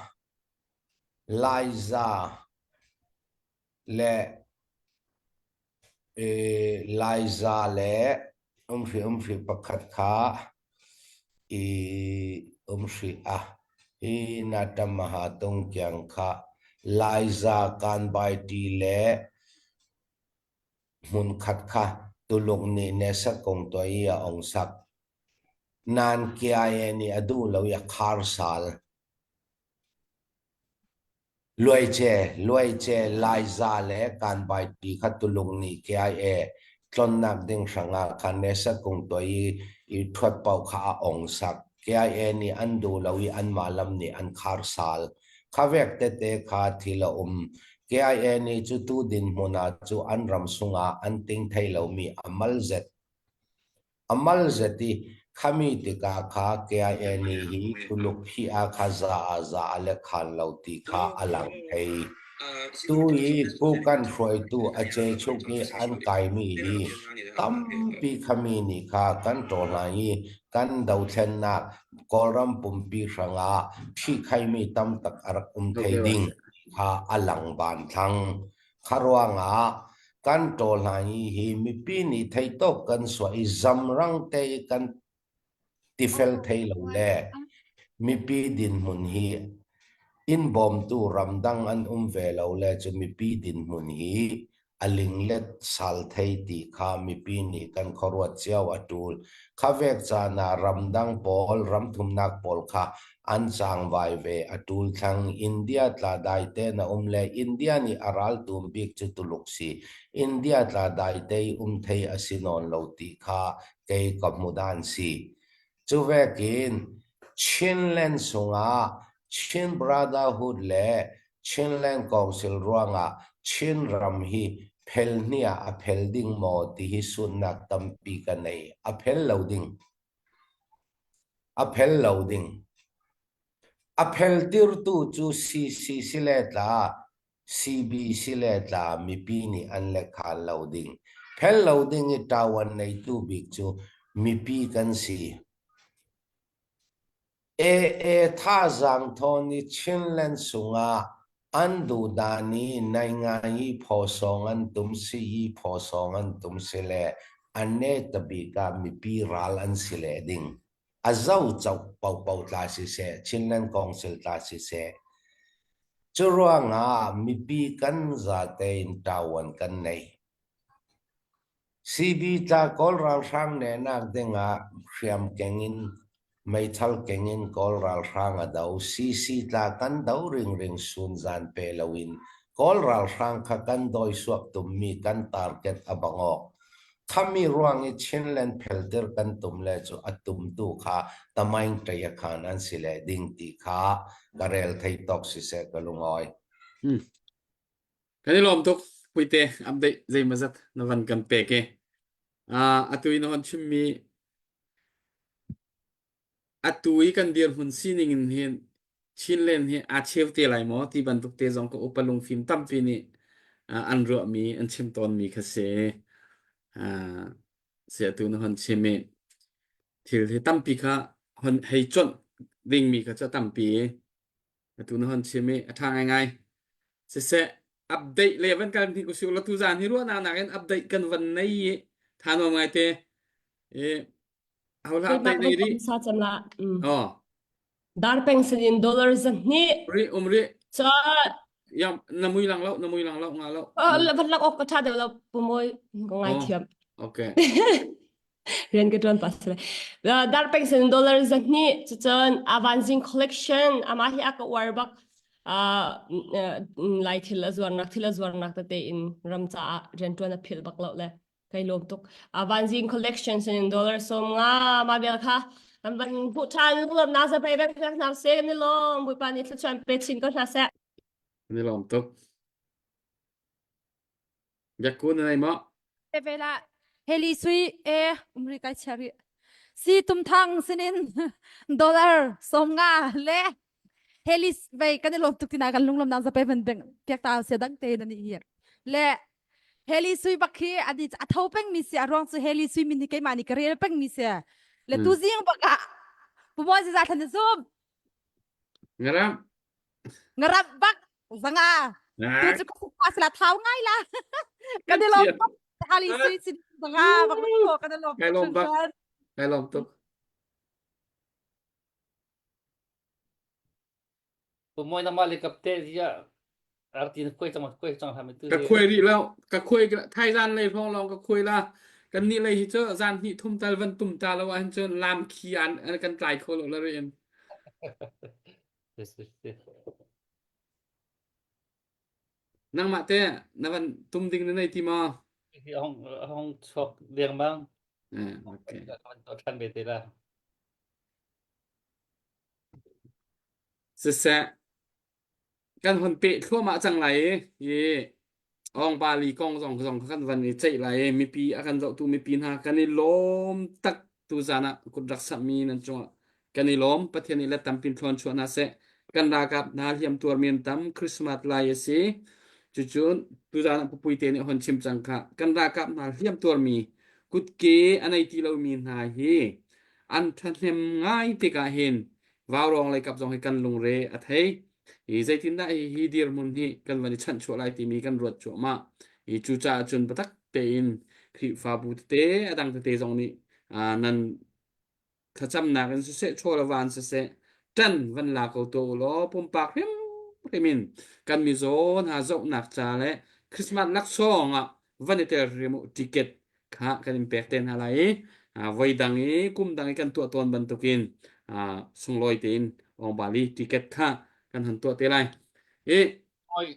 Laiza le Laiza le umhri umhri pakhat kha i umhri a hi Natamaha tungkiang kha Laiza Kanbaiti le hmunkhat kha Tuluk nih Nesak kong tuah i a ong sak. Nan KIA nih a duh lo i a khar sal. Luaice, Luaice, Laiza le Kanbaiti kha Tuluk nih KIA tlonnak ding hrangah khan Nesak kung tuah i i ṭhuat paoh kha a ong sak. KIA nih an duh lo i anmah lam nih an khar sal. Kha vek tete kha thil a um. KIA nih cu tu dinhmun ah cu an ram sungah an ting thei lomi a mal zet. A mal zet i khami tikah kha KIA nih hi Tuluk phih ah kha za ah za a le khan lo ti kha a lang thei. Tu i Kukan hruaitu a chechuk i an kaimi hi tampi khami nih kha kan ṭawhhlan i kan dothlennak Kawlram pumpi hrangah ṭhihkhaimi tamtak a rak um thei ding kha a lang ban thlang. Kha ruangah kan ṭawhhlan i hi mipi nih theitawk kan suah i zamrang te i kan tifel thei lo le mipi dinhmun hi inn bawmtu ramdang an um ve lo le cu mipi dinhmun hi a linglet sal thei ti kha mipi nih kan khuaruat cio a ṭul. Kha vek caan ah ramdang pawl ramthumnak pawl kha an cangvai ve a ṭul thlang. India tla dai te na um le India nih a raltum bik cu Tuluk si. India tla dai te i um thei a si nawn lo ti kha kei ka hmu dan si. Cu vekin Chinland sungah Chin Brotherhood le Chinland Council ruangah Chin ram hi phel hnih ah a phel ding maw ti hi sunnak tampi ka nei. A phel lo ding. A phel lo ding. A phel tirtu cu CC si le tla CB si le tla mipi nih an le khal lo ding. Phel lo ding i ṭawan neitu bik cu mipi kan si. AA thazaang thawn i Chinland sungah an duhdan i naingai i phawsawng an tum si i phawsawng an tum si le a net bik ah mipi ral an si le ding. A zo coh paohpaoh tla siseh, Chinland Council tla siseh, cu ruangah mipi kan zate in ṭawan kan nei. CB tla Kawl ralhrang nehnak dingah hriam keng in meithal keng in Kawl ralhrang a do. CC tla kan do ringring sunzan pe loin Kawl ralhrang kha kan dawi suak tummi kan target a bang awk. Khami ruang i Chinland pheltir kan tum le cu a tumtu kha tamaing ṭei khan an si le ding ti kha ka rel thei tawk siseh ka lungawi. Hmm. Kan i lawm tuk puite update zeimazat na van kan pek i. Uh, atu i na hon chimmi atu i kan dirhmun sining in hin Chinland hi aa cheu te lai maw ti bantuk te zong ka upa lungfim tampi nih uh, an ruahmi an chim tawnmi kha si. Uh, si atu na hon chim i thil hi tampi kha hon hei cuanh dingmi kha cu tampi atu na hon chim i a ṭha ngaingai. Siseh update le van kan hi ku la tu zan hi ruahnak nakin update kan van nei i tha nuam ngai te. I ho hla update nei ri. Sa cem la. Oh. Dar peng sin in dollar zan ni. Ri um ri. Cha Ya na mui lang lo na mui lang lo nga lo. Van lak ok ka tha deuh lo pumoi ka ngai thiam. Okay. Rian ka ṭuan pas le. Dar peng sin dollar zahnih cucun Avanzing collection amah hi a ka uar bak lai thil a zuarnak thil a zuarnak tete in ram caah rian ṭuan a philh bak lo le kai lawm tuk. Avanzing collection sin dollar som nga ma bel kha kan van hmuh ṭhan lawmnak za pei bek hna seh kan i lawm Bawipa nih thluachuah pe chin ko hna seh. Kan i lawm tuk. Biakku na nei maw? Ve la heli sui e umri kai chia ri si tum thang sinin dollar som nga le heli vei kan i lawm tuk tina kan lunglom nang zape van beng piak ta sia dang te na ni hi le. Heli sui bak khi ani a tho peng mi si a ruang cu Heli sui min hi keimah nih ka rel peng mi si. Le tu zing bak ah Pu Mawi ziza thlan na zum. Ngaram. Ngaram bak zanga. Tu cu ka pa sila thau ngai la. Kan i lawm bak. Heli sui sin zanga bak ko kan i lawm Kai lawm bak. Kai lawm tuk. Pumawi nangmah le kapte tiah arti na khuai cang khuai cang hlah tu Ka khuai rih lo. Ka khuai thaizan lei hrawng lawng ka khuai la. Kan nih lei hi cu zan hnih thum tal van tum ta lo ahhin cun lam khi an an kan tlai kho lo la riin. Nangmah te na van tum ding na nei ti maw? Hi hong hong chuak dengmang. Eh, okay. Kan to than ve te la. Siseh, kan hun peh thluahmah cang lai i hi Awng-Bali kong zong zong kan van i ceih lai i mipi a kan zohtu mipi hna kan i lawm tak tuzaan ah kut rak samhmi nan cungah kan i lawm. Pathian nih let tampin thluan chuah hna seh. Kan ralkap hna hliam tuarmi an tam. Christmas lai a si. Cucun tuzaan ah pupui te nih hon chim cang kha. Kan ralkap hna hliam tuarmi kutke a nei ti lomi hna hi an ṭhahnem ngai tikah hin vaurawng lei kap zong hi kan lungre a thei. Hi zeitindah hi, hi dirhmun hi kan van i chanhchuah lai timi kan ruat cuahmah. Hi cucaah cun biatak tein Khrihfabu tete a dang tete zong nih uh, nan thlacamnak in siseh chaw le van siseh ṭan van la ko tuah u law pumpak hrimhrim in kan mizaw hna zohnak ca le Christmas laksawng ah van i tel hrim u ticket kha kan in pek te hna lai i voi dang i kum dang i kan tuah tawn bantukin sunglawi tein Ongbali ticket kha kan han tuah te lai. I Oi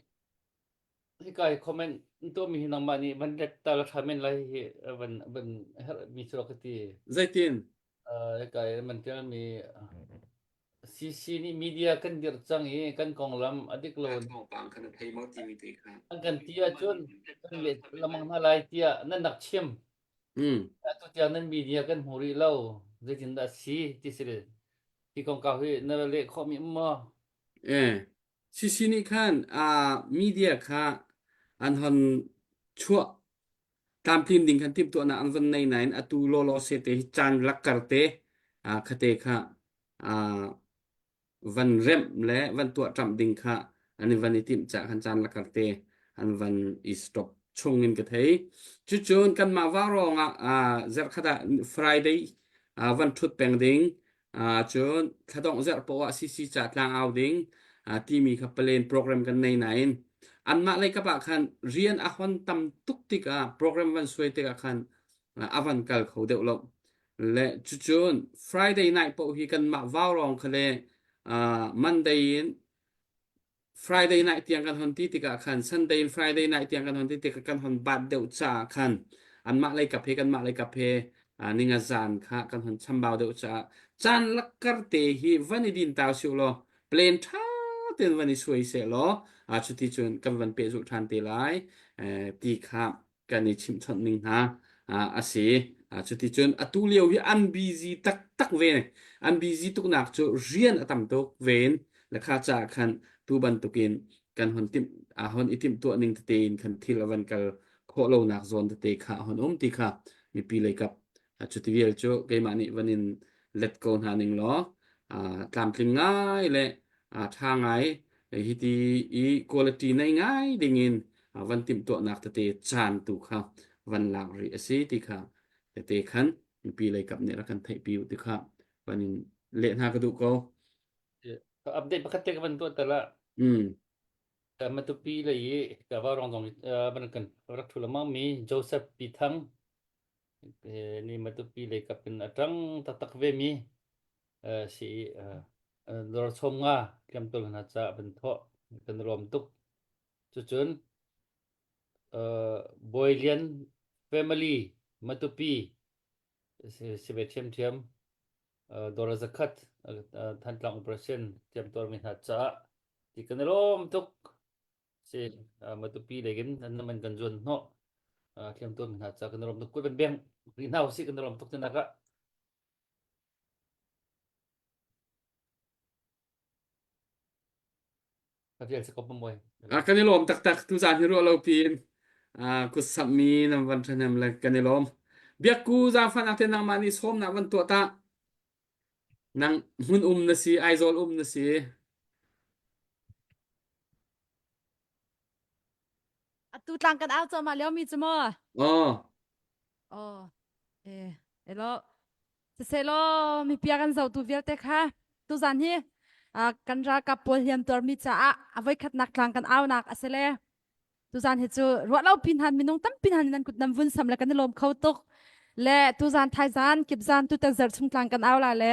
hika hi comment tuahmi hi nangmah nih van let ta la tha men lai hi van van herh mi cu ka ti. Zeitin? Hika hi man tialmi CC nih media kan dirh cang i kan konglam a dik lo. Thawngpang kha na thei maw timi te kha. An kan ti ahcun kan leh lengmang hna lai tiah nan rak chim. Mm. Atu tiang nan media kan hmu rih lo. Zeitindah a si ti si hi kongkau hi na leh khawhmi um maw? Eh, CC nih khan uh, media kha an hon chuah tlamtlin ding khan timhtuahnak an van nei nain atu lawlaw se te hi caan lakkar te uh, khate kha uh, van remh le van tuah ṭamh ding kha an i van i timh cah khan caan lakar te an van i stop chung in ka thei. Cucun kanmah vaurawng ah uh, zarhkhat ah Friday uh, van ṭhut peng ding uh, cun thladongh zarh poah ah CC ca tlang au ding uh, timi kha plan program kan nei nain anmah lei kap ah khan rian a hon tam tuk tikah program van suai tikah khan uh, a van kal kho deuh lo. Le cucun Friday night paoh hi kanmah vaurawng kha le uh, Monday in Friday night tiang kan hon ti tikah khan Sunday in Friday night tiang kan hon ti tikah kan hon bat deuh caah khan anmah lei kap he kanmah lei kap he uh, ninga zan kha kan hon chambau deuh caah caan lakkar te hi van i din tau siu law plan ṭha tein van i suai seh law uh, cuti cun kan van pehzulh ṭhan te lai eh, ti kha kan i chimhchawnh ning hna a si. Cuticun atu lio hi an busy taktak ve. An busy tuknak cu rian a tam tuk ven le kha caah khan tu bantukin kan hon timh a hon i timhtuah ning tete in khan thil a van kal khawh lonak zawn tete kha a hon um ti kha mipi lei kap cuti vial cu keimah nih van in let ko hna ning law tlamtling ngai le ṭha ngai hiti i quality nei ngai dingin van timhtuahnak tete caan tu kha van lak rih a si ti kha tete khan mipi lei kap nih rak kan theihpi u ti kha van in leh hna ka duh ko. Update pakhat te ka van tuah tal ah. Mm. Matupi lei i ka va rong zong van kan rak thu lengmang mi Joseph Pi Thang ni Matupi lei kap in a ṭang taktak ve mi si dawr chom nga tliamtul hna ca van thawh kan rawm tuk cucun Bawi Lian family Matupi si ve ṭhiamṭhiam dawr zakhat Thantlang operation tiamtuar mi hna caah ti kan i lawm tuk si Matupi lei in an man kan zuan hnawh thiamtuar mi hna caah kan i lawm tuk kut van beng rih hna usih kan i lawm tuk tinak ah A kan i lawm taktak tuzaan hi ruah lo piin. Uh, kut sammi nan van ṭhahnem le kan i lawm. Biakku zaangfahnak te nangmah nih sawmnak van tuah ta. Nang hmun um na si, Aizawl um na si. Atu tlang kan au cuahmah lio mi cu maw? Oh. Oh. Eh, elo. Siselaw mipia kan zohtu vialte kha tuzan hi kan ralkap pawl hliam tuarmi caah a voikhatnak tlang kan aunak a si le tuzan hi cu ruah lo pin han minung tampi han nan kut nam vun sam le kan i lawm kho tuk le tuzan thaizan kipzan tutan zarh chung tlang kan au la le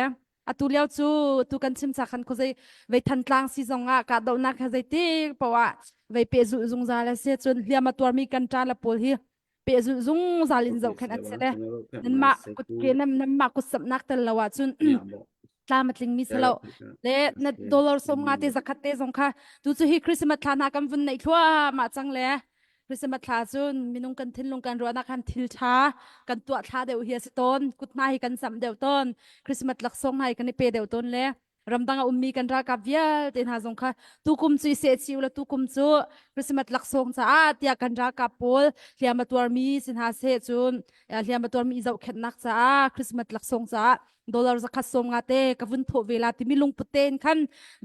atu lio cu tu kan chim cha khan khozei vei than tlang si zong ah kahdohnak he zeitik poah vei pe zungzal a si cun hliam a tuarmi kan ṭa la pawl hi pehzulh zungzal in zohkhenh an si le nanmah kutke nanmah kutsamhnak tel lo ahcun tlam a tlingmi si lo le na dollar som nga te zakhat te zong kha tu cu hi Christmas thla hna kan vun neih thluahmah cang le Christmas thla cun minung kan thinlung kan ruahnak khan thil tha kan tuah thla deuh hi a si tawn kut hna hi kan samh deuh tawn Christmas laksawng hna hi kan i pe deuh tawn le ramdang a ummi kan ralkap vialte hna zong kha tukum cu i seh chih ula tukum cu Christmas laksawng caah tiah kan ralkap pawl hliam a tuarmi si hna seh cun hliam a tuarmi i zohkhenhnak caah Christmas laksawng caah dollar zakhat sawm nga te ka vun thawh ve la timi lungput tein khan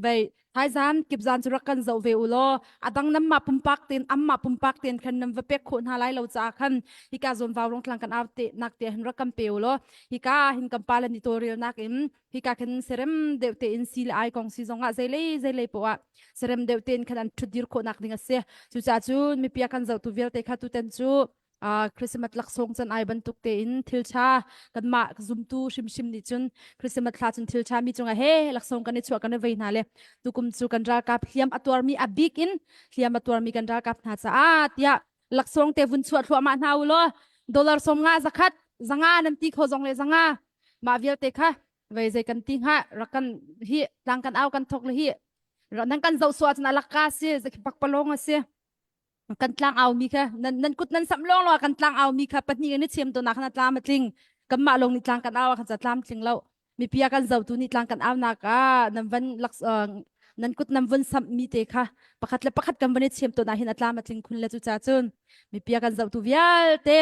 vei thaizan kipzan cu rak kan zoh ve u law adang nan mah pumpak ten amma pumpak ten khan nan va pek khawh hna lai lo caah khan hika zawn vau rong tlang kan au te nak te hin rak kan pe u law hika hin kan pa le ni tawlrel nak in hika khin serem deuh tein si le ai kong si zong ah zeilei zeilei poah serem deuh tein khan an ṭhutdir khawhnak ding a si cucaah cun mipi a kan zohtu vialte kha tuten cu Christmas laksawng can ai bantuk tein thil ṭha kanmah zumtu hrimhrim nih cun Christmas thla cun thil ṭha mi cungah he laksawng kan i chuah kan i vei hna le tukum cu kan ralkap hliam a tuarmi a bik in hliam a tuarmi kan ralkap hna caah tiah laksawng te vun chuah thluahmah hna u law dollar som nga zakhat zanga nan ti kho zong le zanga mah vialte kha vei zei kan ti hnga rak kan hi tlang kan au kan thok le hi nan kan zoh suah cun alakka si pakpalong a si kan tlang au mi kha nan nan kut nan sam long lo kan tlang au mi kha pahnih kan i chem to nak na tlam a tling kan mah long ni tlang kan au khan ca tlam tling lo mipi a kan zotu nih tlang kan au nak ah nan van lak nan kut nan vun samh mi te kha pakhat le pakhat kan van i chem to na hin a tlam a tling khun le cu cha cun mipi a kan zotu vialte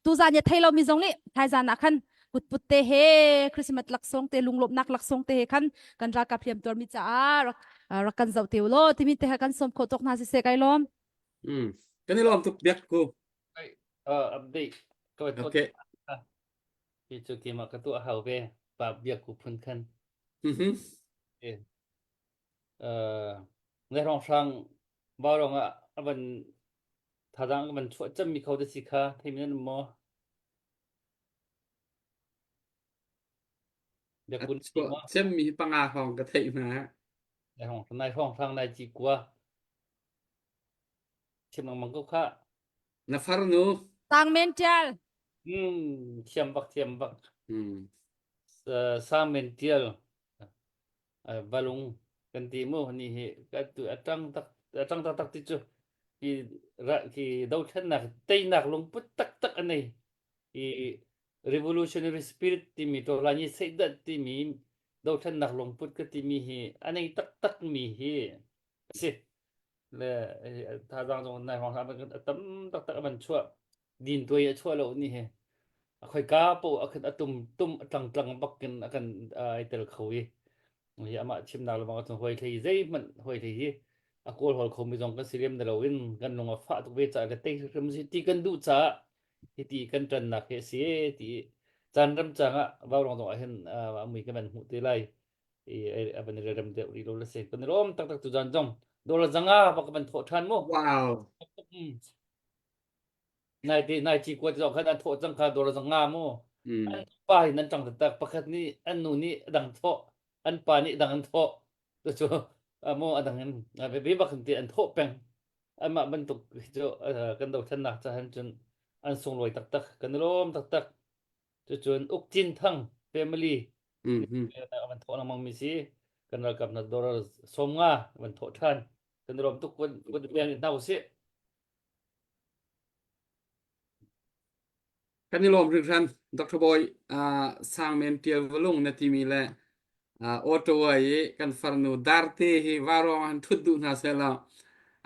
tuzan ya thei lo mi zong nih thaizan ah khan kutput te he Christmas laksawng te lunglawmhnak laksawng te he khan kan ralkap hliam tuar mi caah rak rak kan zoh te u law timi te kha kan sawm khawh tawk hna siseh kai lawm. Mm. Kan i lawm tuk biak ku. Update. Okay. Hi cu keimah ka tuah hau ve. Pa biak ku phun khan. Mhm. Eh. Uh, ngai rong hrang ba rong ah avan thazang van chuah cemmi kho te si kha thei mi nan um maw? Biakun Chuah cemmi hi panga hrawng ka theih hna. Nai hrawng nai hrawng hrang nai ci kua. Chim lengmang ko kha. Na farnu. Tang men tial. Hmm, thiam bak thiam bak. Hmm. Sang men tial. Valung kan ti mu ni hi ka tu atang tak atang tak tak ti cu ki ra ki dothlennak teinak lungput tak tak anei i revolutionary spirit timi to lani seidat timi dothlennak lungput ka timi hi anei tak tak mi hi asi le thazaang zong nai hrawng a tam taktak a van chuah din tuai a chuah lo ni he a khoika po a khan a tum tum a tlang tlang bak in a kan ai tel kho i hi amah chimnak lawng ahcun hoi thlei zeihmanh hoi thlei hi a kawl hol kho mi zong kan si lem na lo in kan lung a fah tuk ve caah le tei hrim si ti kan duh caah hiti kan ṭannak hi a si ti caan ram cang ah vaurawng zong ah hin a mui kan van hmuh te lai i a van i rem deuh rih lo la si kan i lawm taktak tu zan zong dollar zanga bak van thawh ṭhan mu wow nai te nai ci kuat zong khan an thawh cang kha dollar zanga mu an pa hin an ṭang taktak pakhat nih an nu nih a dang thawh an pa nih dang an thawh cu mu a dang in ve bak ti an thawh peng anmah bantuk cu kan dothlennak ca han cun an sunglawi taktak kan i lawm taktak Cucun Uk Cin Thang family van thawh lengmang mi si kan ralkap na dollar 50 van thawh ṭhan kan rom tuk kun kun peng hna usih Kan i lawm hringhran Dr. Boy uh, Sangmen Tial Valung na timi le uh, Ottawa i kan farnu Darte hi varuang han thut duh hna seh law.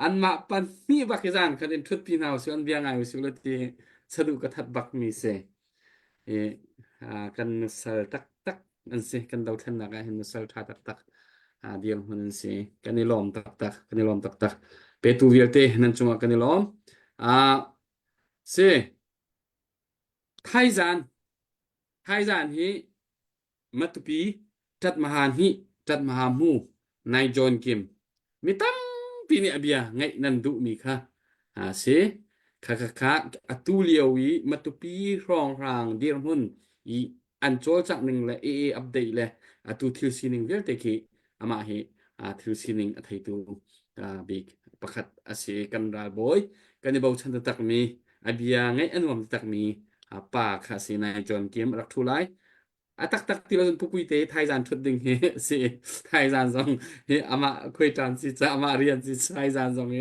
Anmah pahnih bak hi zan khat in ṭhutpi hna usih an bia ngai usih la ti saduh ka that bak mi si. I kan nusal taktak an si. Kan dothlennak ah hin nusal ṭha taktak dirhmun an si. Kan i lawm taktak. Kan i lawm taktak. Petu vialte nan cungah kan i lawm. Si thaizan thaizan hi Matupi ṭatmaha hnih ṭatmaha hmu nai John Kim mi tampi nih a bia ngaih nan duhmi kha a si. Kha kha kha atu lio i Matupi hrawnghrang dirhmun i an cawlcangh ning le AA update le atu thil sining vialte khi amah hi thil sining a theitu bik pakhat a si. Kan ralbawi kan i bochan taktakmi a bia ngaih a nuam taktakmi pa kha a si. Nai John Kim a rak ṭhu lai. A taktak ti lo cun pupui te thaizan ṭhut ding hi si. Thaizan zong hi amah khuaiṭan si ca amah rian si thaizan zong hi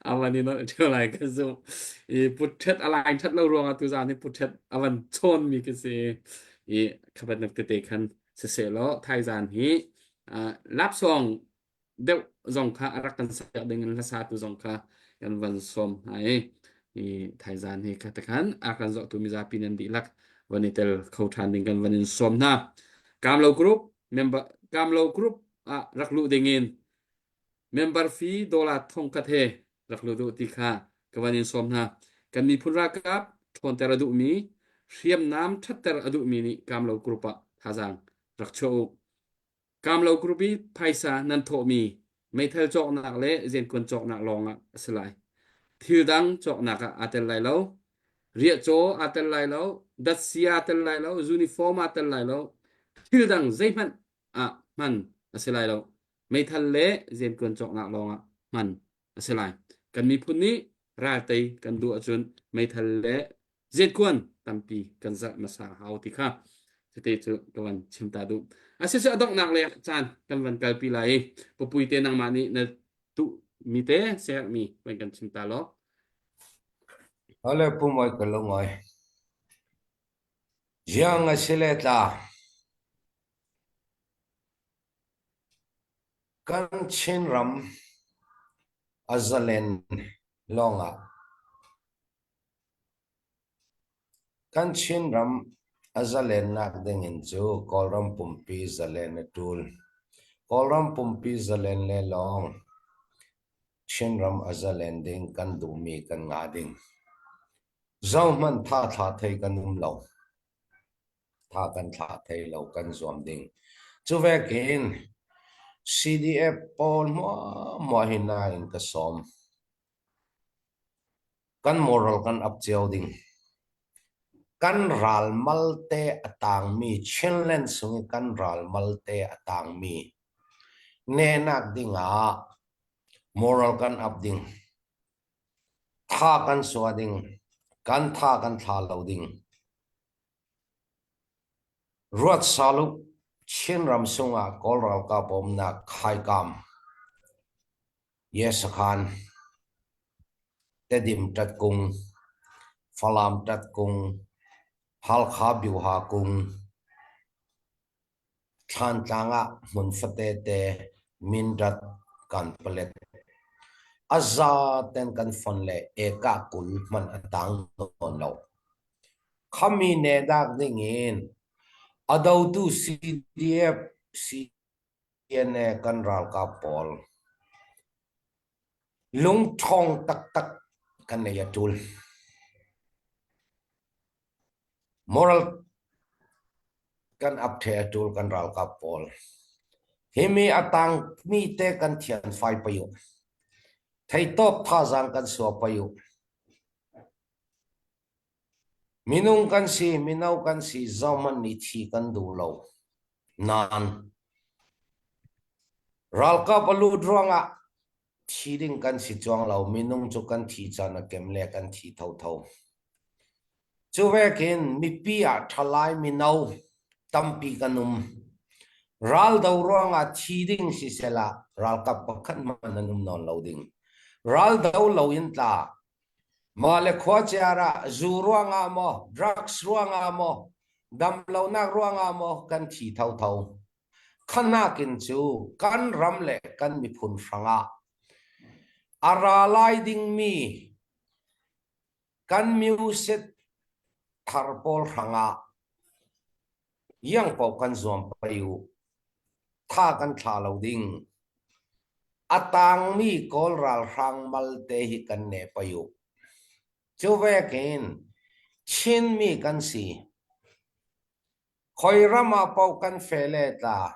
avan i nolh ṭheo lai ka zumh. I putṭhet a lain ṭhat lo ruangah tuzan hi putṭhet avan chawn mi ka si. I khabat nak tete khan siseh law thaizan hi lapsawng deuh zong kha a rak kan sak ding in hlasatu zong kha kan van sawm hna i i thaizan hi kha takhan a kan zohtu mizapi nan dihlak van i tel kho ṭhan ding kan van in sawm hna. Kamlo group member Kamlo group ah rak luh ding in member fee dollar thong khat he rak luh duh ti kha ka van in sawm hna. Kan miphun ralkap ṭhawnter a duhmi hriamnam ṭhatter a duhmi nih Kamlo group ah thazaang rak chuah u. Kamlo Group i phaisa nan thawhmi meithal cawknak le zenkuan cawknak lawngah a si lai. Thil dang cawknak ah aa tel lai lo. Riahcaw aa tel lai lo. Datsi aa tel lai lo. Uniform aa tel lai lo. Thil dang zeihmanh ah hman a si lai lo. Meithal le zenkuan cawknak lawngah hman a si lai. Kan miphun nih raltei kan duh ahcun meithal le zetkuan tampi kan zalh hmasa hau ti kha cuti cu ka van chim ta duh. Asisi a donghnak le caan kan van kalpi lai i papui te nangmah nih na tuh mi te sermi van kan chim ta law. Ale pumai ka lo ngai. Jiang a si le tla. Kan Chinram a zalen lawngah Kan Chinram a zalennak dingin cu Kawlram pumpi zalen a ṭul. Kawlram pumpi zalen le lawng Chinram a zalen ding kan duhmi kan ngah ding. Zohhmanh tha thla thei kan um lo. Tha kan thlah thei lo kan zuam ding. Cu vekin CDF pawl hmuahhmuah hi nain ka sawm. Kan moral kan ap cio ding. Kan ral malte a tangmi Chinland sung i kan ral malte a tangmi nehnak dingah moral kan ap ding. Tha kan sua ding. Kan tha kan thla lo ding. Ruat sal u, Chinram sungah Kawl ralkap umnak khaikam Yesakhan, Tedim ṭatkung, Falam ṭatkung, Halkha Byuha kung, Thlantlang ah hmun fatete Mindat Kanpalet a zaten kan fon le ekah 20 hmanh a tang nawn lo. Khami nedak dingin a dotu CDF CNA kan ralkap pawl lungṭhawng taktak kan nei a ṭul. Moral kan ap ṭhe a ṭul kan ralkap pawl. Himi a tangmi te kan thianfai pai u. Theitawp thazaang kan sua pai u. Minung kan si, mino kan si, zohmanh nih thi kan duh lo. Nain ralkap a lut ruangah thi ding kan si cuang lo. Minung cu kan thi caan a kem le kan thi thotho. Cu vekin mipi ah ṭhalai mino tampi kan um. Raldo ruangah thi ding sisela ralkap pakhat hmanh an um nawn lo ding. Raldo lo in tla Mah le khuaciar ah zu ruangah maw, drugs ruangah maw, damlonak ruangah maw kan thi thotho. Khanak in cu kan ram le kan miphun hrangah. A ra lai dingmi kan music thar pawl hrangah iang paoh kan zuam pei u. Tha kan thla lo ding. A tangmi Kawl ralhrang malte hi kan ne pei u. Cu vekin Chinmi kan si. Khoi ram ah paoh kan fe le tla.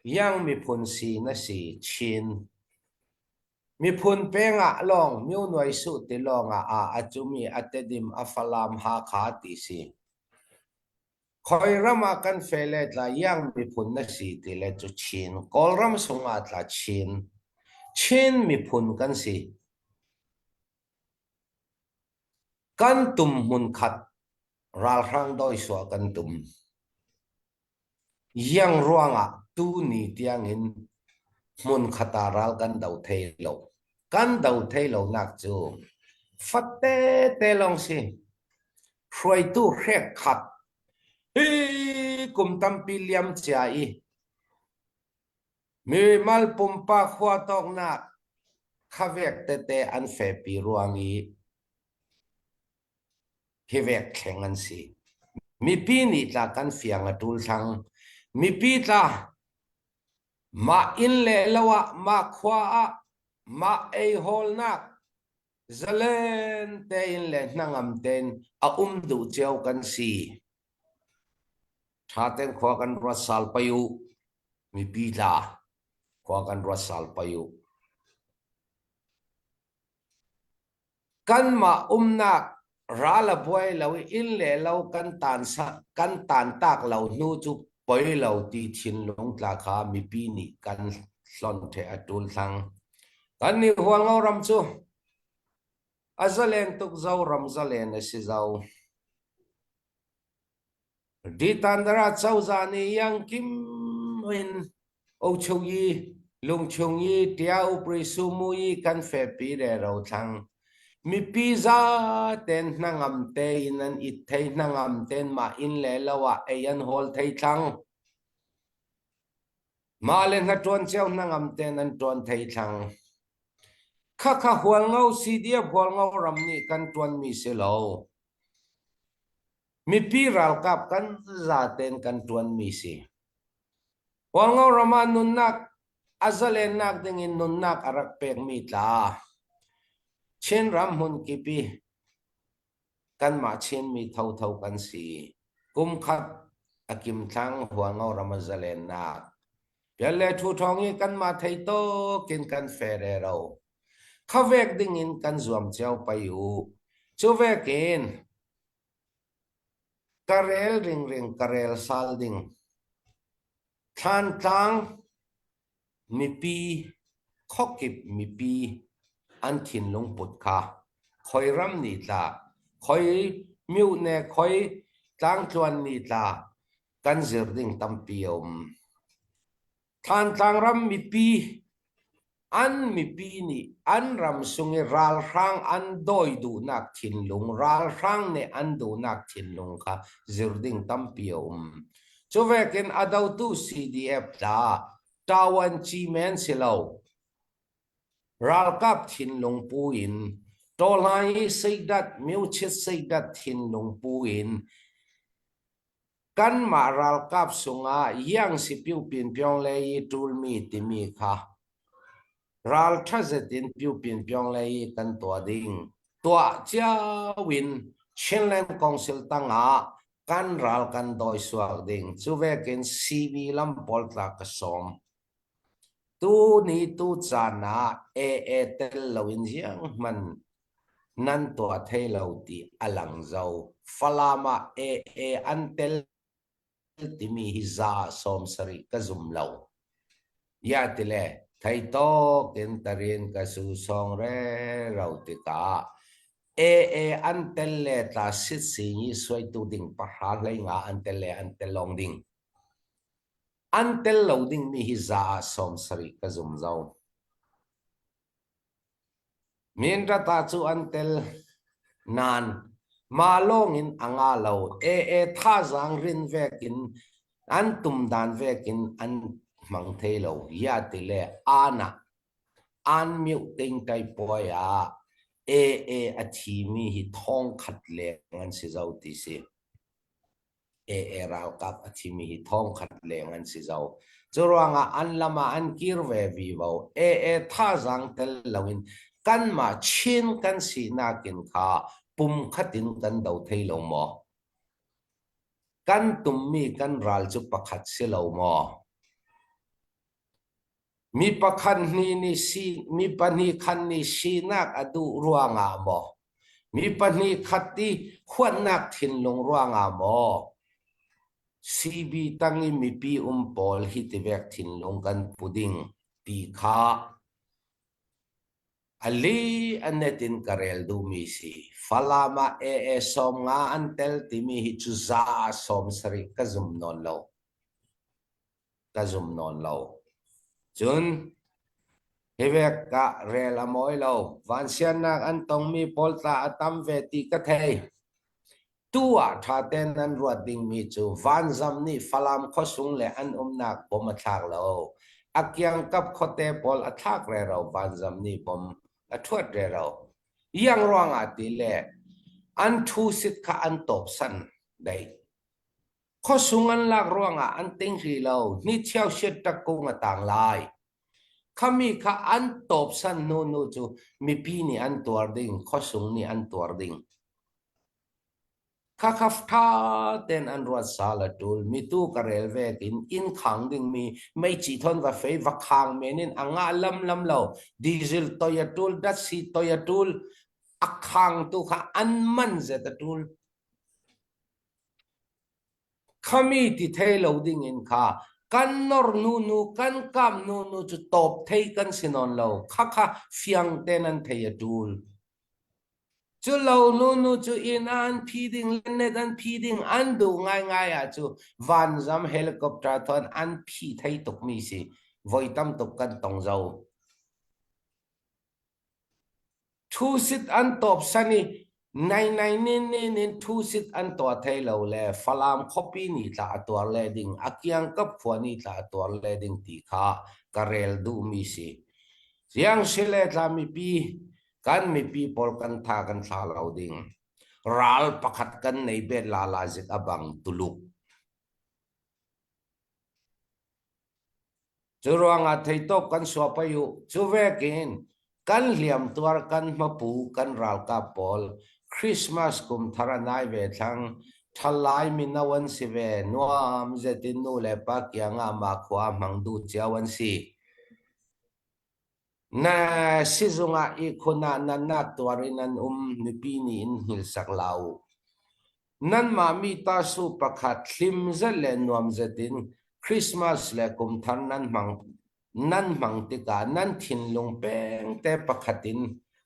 Yang miphun si na si Chin. Miphun peng ah lawng Myo Nuai Suh ti lawng ah a a cumi a Tedim a Falam Hakha ti si. Khoi ram ah kan fe le tla Yang miphun na si ti le cu Chin. Kawlram sung ah tla Chin. Chin miphun kan si. Kan tum hmun khat ralhrang dawisuah kan tum. Iang ruangah tuni tiangin hmunkhat ah ral kan do thai lo. Kan do thai lonak cu fate te lawng si. Hruaitu hrek khat hi kum tampi liam cia i mi mal pumpak hua tawknak khavek tete an fepi ruang i hi vek thleng an si. Mipi nih tla kan fiang a ṭul thlang. Mipi tla mah inn le lo ah mah khua ah mah ei hawlnak zalen tein le hnangam tein a um duh cio kan si. Ṭha tein khua kan ruat sal pai u. Mipi tla khua kan ruat sal pai u. Kanmah umnak ral a buai lo i inn le lo kan kan tantak lo hnu cu poi lo ti thinlung tla kha mipi nih kan hlon ṭheh a ṭul thlang. Kan nih Hualngo ram cu a zalen tuk Zoram zalen a si zo. Ditandara cozah nih iangkim in Ochung i lungchung i tia upri sumu i kan fepi rero thlang. Mipi zaten hnangam tein an it thei hnangam ten mah inn le lo ah ei an hawl thei thlang. Mah le hnaṭuan cio hnangam ten an ṭuan thei thlang. Khakha Hualngo CDF Hualngo ram nih kan ṭuanmi si lo. Mipi ralkap kan zaten kan ṭuanmi si. Hualngo ram ah nunnak a zalennak dingin nunnak a rak pekmi tla. Chinram hmunkip i kanmah Chinmi thotho kan si. Kumkhat a kim thlang Hualngo ram a zalennak. Pial le thu ṭhawng i kanmah thei tawk in kan fe rero. Khavek dingin kan zuam cio pei u. Cu vekin ka rel ringring ka rel sal ding. Thlantlang mipi khuakip mipi an thinlung put kha khoi ram nih tla khoi myone khoi tlangtluan nih tla kan zir ding tampi a um. Thlantlang ram mipi an mipi nih an ram sung i ralhrang an dawi duhnak thinlung ralhrang nih an duhnak thinlung kha zir ding tampi a um. Cu vekin a dotu CDF tla ṭawan ci men si lo. Ralkap thinlung pu in tawhlai i seidat myochit seidat thinlung pu in Kanmah ralkap sungah Yang si Pyupin Pyonglei i ṭulmi timi kha ralṭha zet in Pyupin Pyonglei i kan tuah ding. Tuah cio in Chinland Council tangah kan ral kan dawi suak ding. Cu vekin CB lam pawl tla ka sawm. Tu ni tu caan ah AA tel loin zianghman nan tuah thai lo ti a lang zau. Falam ah AA an tel timi hi za 70 ka zum lo. Ya tile thei tawk in tarin ka su song re ro tikah AA an tel le tla sit sing i suaitu ding pahra hlei nga an tel le an tel long ding. An tel lo dingmi hi za ah 70 ka zum zau. Mindat ah cu an tel nain mah lawngin a nga lo. AA thazaang rin vekin an tum dan vekin an hmang thei lo. Ya ti le aan ah. An mioh tengtai puai ah AA a thimi hi thong khat leng an si zo ti si. AA ralkap a thimi hi thong khat leng an si zo. Cu ruangah an lam ah an kir ve vivo. AA thazaang tel loin kanmah Chin kan sinak in kha pum khat in kan do thei lo maw? Kan tummi kan ral cu pakhat si lo maw? Mi pakhat hnih nih si, mi pahnih khat nih sinak a duh ruangah maw? Mi pahnih khat i huatnak thinlung ruangah maw? CB tang i mipi um pawl hi tivek thinlung kan pu ding ti kha a li a net in ka rel duhmi si. Falam ah AA 50 an tel timi hi cu za ah 70 ka zum nawn lo. Ka zum nawn lo. Cun hi vek ah rel a mawi lo. Vansiannak an tongmi pawl tla a tam ve ti ka thei. Tu ah ṭha tein an ruat dingmi cu vanzam nih Falam khuasung le an umnak bom a thlak lo. A kiangkap khuate pawl a thlak rero vanzam nih bom a ṭhuat rero. Iang ruangah ti le an ṭhu sit kha an tawp san dei. Khuasung an lak ruangah an ting hrih lo. Hnicheu siat ṭakkung a tang lai. Khami kha an tawp san hnu nu cu mipi nih an tuar ding, khuasung nih an tuar ding. Khakha ṭha tein an ruat sal a ṭul. Mitu ka rel vek in inn khang dingmi meici thon va fei va khang men in a ngah lamlam lo. Diesel toi a ṭul, datsi toi a ṭul. A khangtu kha an man zet a ṭul. Khami ti thei lo ding in kha kan nor nunu kan kam nunu cu tawp thei kan si nawn lo. Khakha fiang tein an thei a ṭul. Cu lo nunu cu inn ah an phi ding le net an phi ding an duh ngaingai ah cu vanzam helicopter thon an phi thei tukmi si. Voi tam tuk kan tong zo. Thusit an tawp san i nai nai nin nin in thusit an tuah thei lo le Falam khuapi nih tla a tuar le ding, a kiangkap khua nih tla a tuar le ding ti kha ka rel duhmi si. Siang sile tla mipi kan mipi pawl kan tha kan thla lo ding. Ral pakhat kan nei bet la la zik a bang Tuluk. Cu ruangah theitawp kan suah pai u. Cu vekin kan hliamtuar kan hmapu kan ralkap pawl Christmas kum thar a nai ve thlang. Thalai mino an si ve. Nuam zetin nu le pa kiang ah mah khua hmang duh cio an si. Na sizung ah ihkhun ah nan nak tuar in an um mipi nih in hngilsak la u. Nanmah mi tasu pakhat hlim zet le nuam zet in Christmas le kum thar nan hmang nan hmang tikah nan thinlung peng te pakhat in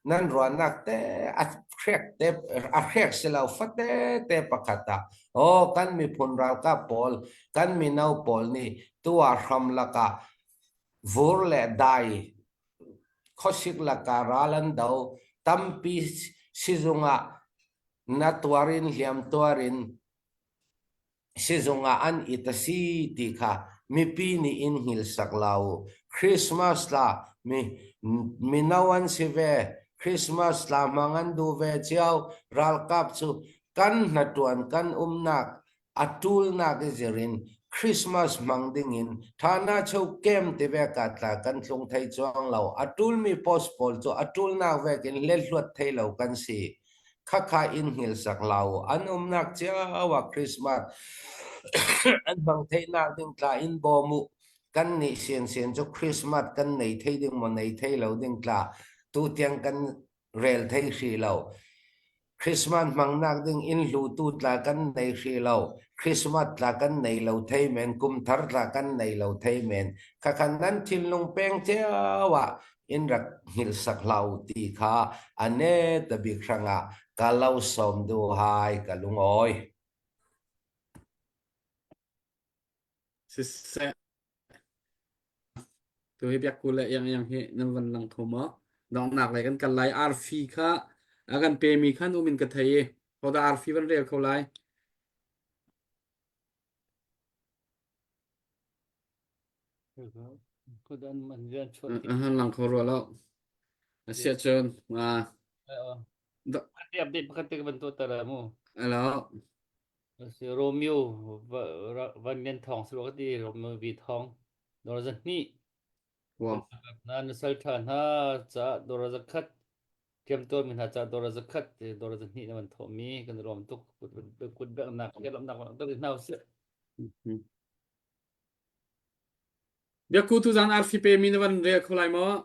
nan ruahnak te a hrek te a hrek si lo fate te pakhat ah aw kan miphun ralkap pawl kan mino pawl nih tu ah hram lakah Vur le dai khuasik lakah ral an do. Tampi sizung ah na tuar in hliam tuar in sizung ah an it a si ti kha mipi nih in hngilsak la u. Christmas tla mi mino an si ve. Christmas tla hmang an duh ve cio. Ralkap cu kan hnaṭuan kan umnak a ṭulnak i zir in Christmas hmang dingin thana cheu kem ti vek ah tla kan tlung thei cuang lo. A ṭulmi post pawl cu a ṭulnak vek in lehluat thei lo kan si. Khakha in hngilsak la u. An umnak cio ah Christmas an hmang theihnak ding tla in bawm u. Kan nih siansian cu Christmas kan nei thei ding maw nei thei lo ding tla tutiang kan rel thei hrih lo. Christmas hmangnak ding inn hlutu tla kan nei hrih lo. Christmas tla kan nei lo thei men, kum thar tla kan nei lo thei men. Khakhan nan thinlung peng cio ah in rak hngilhsak hlah u ti kha a ne ta bik hrangah ka lo sawm duh hai ka lungawi. Siseh Tu hi biakku le iang hi nan van lang kho maw? Donghnak lei kan kal lai. Arfi kha a kan pemi khan um in ka thei i hodah arfi van rel kho lai? Lang kho rua lo. Asiah cun Update pakhat te ka van tuah ta la mu. Alo. Si Romeo Van Lian Thawng si ka ti Romeo V Thawng. Dor za hnih. Wow. Na nusal tha hna ca dor za khat Ṭiamtuar mi hna caah dawr a zakhat dawr a zahnih na van thawhmi kan i lawm tuk. Kut benghnak he lawmhnak langhter hna usih. Biakku tuzaan arfi pe mi na van rel kho lai maw?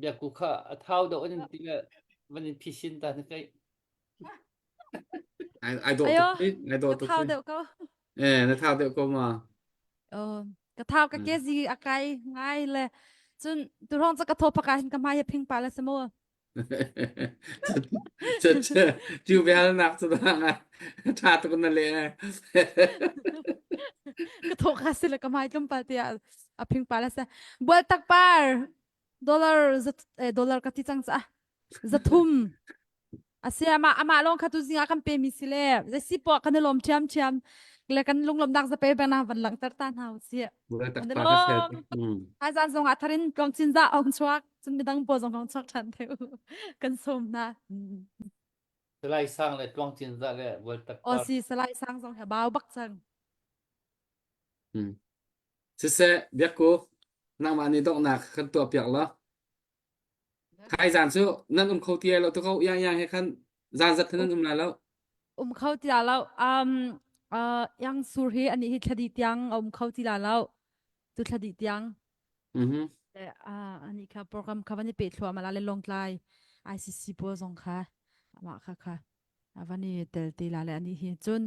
Biakku kha a thau deuh an in ti le van in phisin ta na kai. Ai ai dawh Ayo, tuk i, ai dawh ka tuk thau i. deuh ko. Eh, na thau deuh ko ma. Oh, ka thau ka kezi a kai ngai le cun tuhrawng cu ka thaw phaka hin ka hmai hi phing pa le samu. Cu biahalnak cu dah ngai ṭha tuk na leh. Ka thaw ka si le ka hmai tlawmpal tiah a phing pa le sa. Bual tak par dollar zat eh, dollar ka ti cang ca 300 Asi amah amah lawng kha tu zingah kan pemi si le zei si poah kan i lawm ṭhiamṭhiam le kan lunglawmhnak zapei bang na van langhter ta hna usih. Buai Kan i takpa ka fel. lawm. Mm. Thaizan zong ah tharin tlawng cin za ong chuak cun midang pawl zong hong chuak ṭhan te u kan sawm hna. Salai Sang le Tluang Cin Za le Bual Tak Aw Par. si Salai Sang zong he bau bak cang. Mm. Siseh, biakku, nangmah nih donghnak kan tuah piak law. Thaizan cu nan um kho ti lai lo tu ko iang iang he khan zan zat nan um lai lo. Um kho ti la lo. Um uh, yang sur hi ani hi thladi tiang a um kho ti la lo. Tu thladi tiang. Mhm. Eh, ah ani kha program kha van i pe thluah mala le longtlai ICC pawl zong kha amah kha kha a van i tel ti la le ani hi cun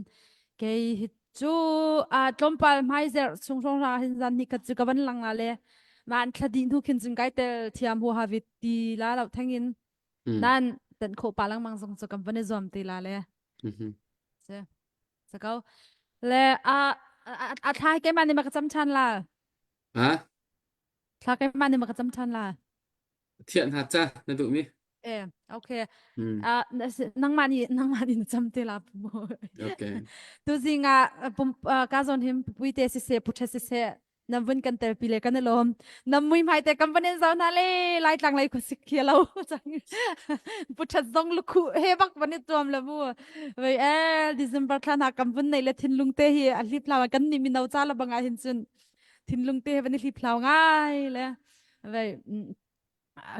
kei hi cu a tlawmpal hmaizer chung hrawng ra hin zan ni khat cu ka van lang la le ma an thla dih hnu khin cun kai tel thiam hu ha vit ti la lo thengin nan tan kho pa langmang zong cu kan van i zuam ti la le se se ko le a a thla ke ma ni ma ka cam than la Ha thla ke ma ni ma ka cam than la Thiah hna ca na duhmi? Eh, okay. Hmm. Uh, nangmah nih nangmah nih na cam te la pu. Okay. Tu zing ah pum ka zon him pui te si se puthe si se nam vun kan tel pi le kan lom nam mui mai te company zau na le lai tlang lai khu sik khia lo chang puthat zong lukhu he bak van i tuam la mu vei eh December thla na kam vun nei le thinlung te hi a hlip hlawa kan ni mino cha la banga hin chun thinlung te van i hlip hlau ngai le vei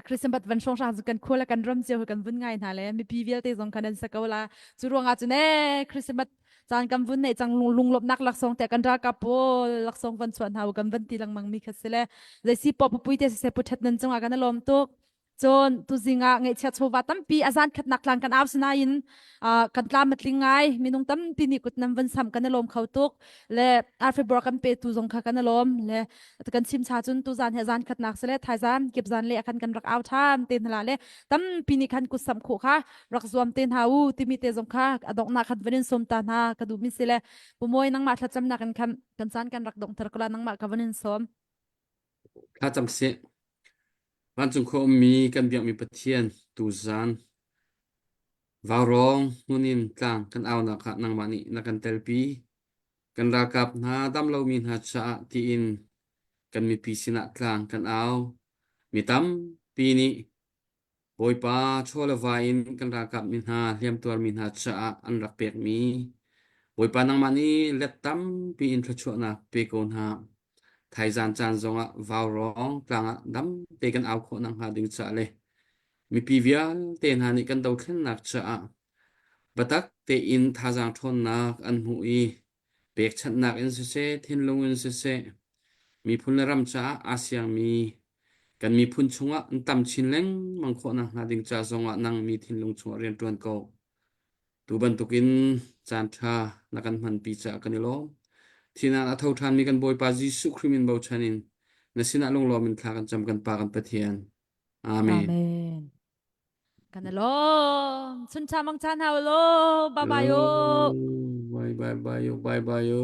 Christmas van hrawng hrang kan khua le kan ram cio kan vun ngai hna le mipi vialte zong khan an sa ko la cu ruangah cun e Christmas caan kan vun nei cang lunglawmhnak laksawng te kan ralkap pawl laksawng van chuah hna kan van ti lengmang mi kha si le zei si pawh pupui te se pu that nan cungah kan lawm tuk Cun tuzing ah ngaihchia chawva tampi a zan khatnak tlang kan au sinain kan tlam a tling ngai minung tampi nih kut nan van sam kan i lawm kho tuk le arfibor kan petu zong kha kan i lawm le kan chim cha cun tuzan he zan khatnak sile thaizan kip zan le khan kan rak au than te hna le tampi nih khan kut sam kho kha rak zuam te hna u timi te zong kha a donghnak khan van in som ta hna ka duh mi sile pumawi nangmah thlacamnak in khan kan caan kan rak dong thar kala nangmah ka van in som Thlacam sih. Vancung khua ummi kan biakmi Pathian tuzaan vaurawng hmun in tlang kan aunak ah nangmah nih na kan telpi. Kan ralkap hna damlomi hna caah tiin kan mipi sinah tlang kan au. Mi tampi nih Bawipa chaw le va in kan ralkap mi hna hliamtuarmi hna caah an rak pekmi Bawipa nangmah nih let tampi in thluachuahnak pe ko hna. Thaizan caan zongah vaurawng tlang ah dam te kan au khawh nakhnga ding caah le mipi vialte hna nih kan dothlennak caah biatak tein thazaang ṭhawnnak an hmuh i pekchanhnak in siseh, thinlung in siseh, miphun le ram caah aa siangmi kan miphun chungah an tam chin lengmang khawh nakhnga ding ca zongah nang mi thinlung chungah rian ṭuan ko. Tu bantukin caan ṭha na kan hmanpi caah kan i lawm. Thinan a tho ṭhanmi kan Bawipa Jesuh Khrih min bochan in na sinah lunglawm in thla kan cam kan Pa kan Pathian. Amen. Amen. Kan i lawm. Chun cha mang chan hau lo. Bye bye yo. Bye bye bye yo bye bye yo.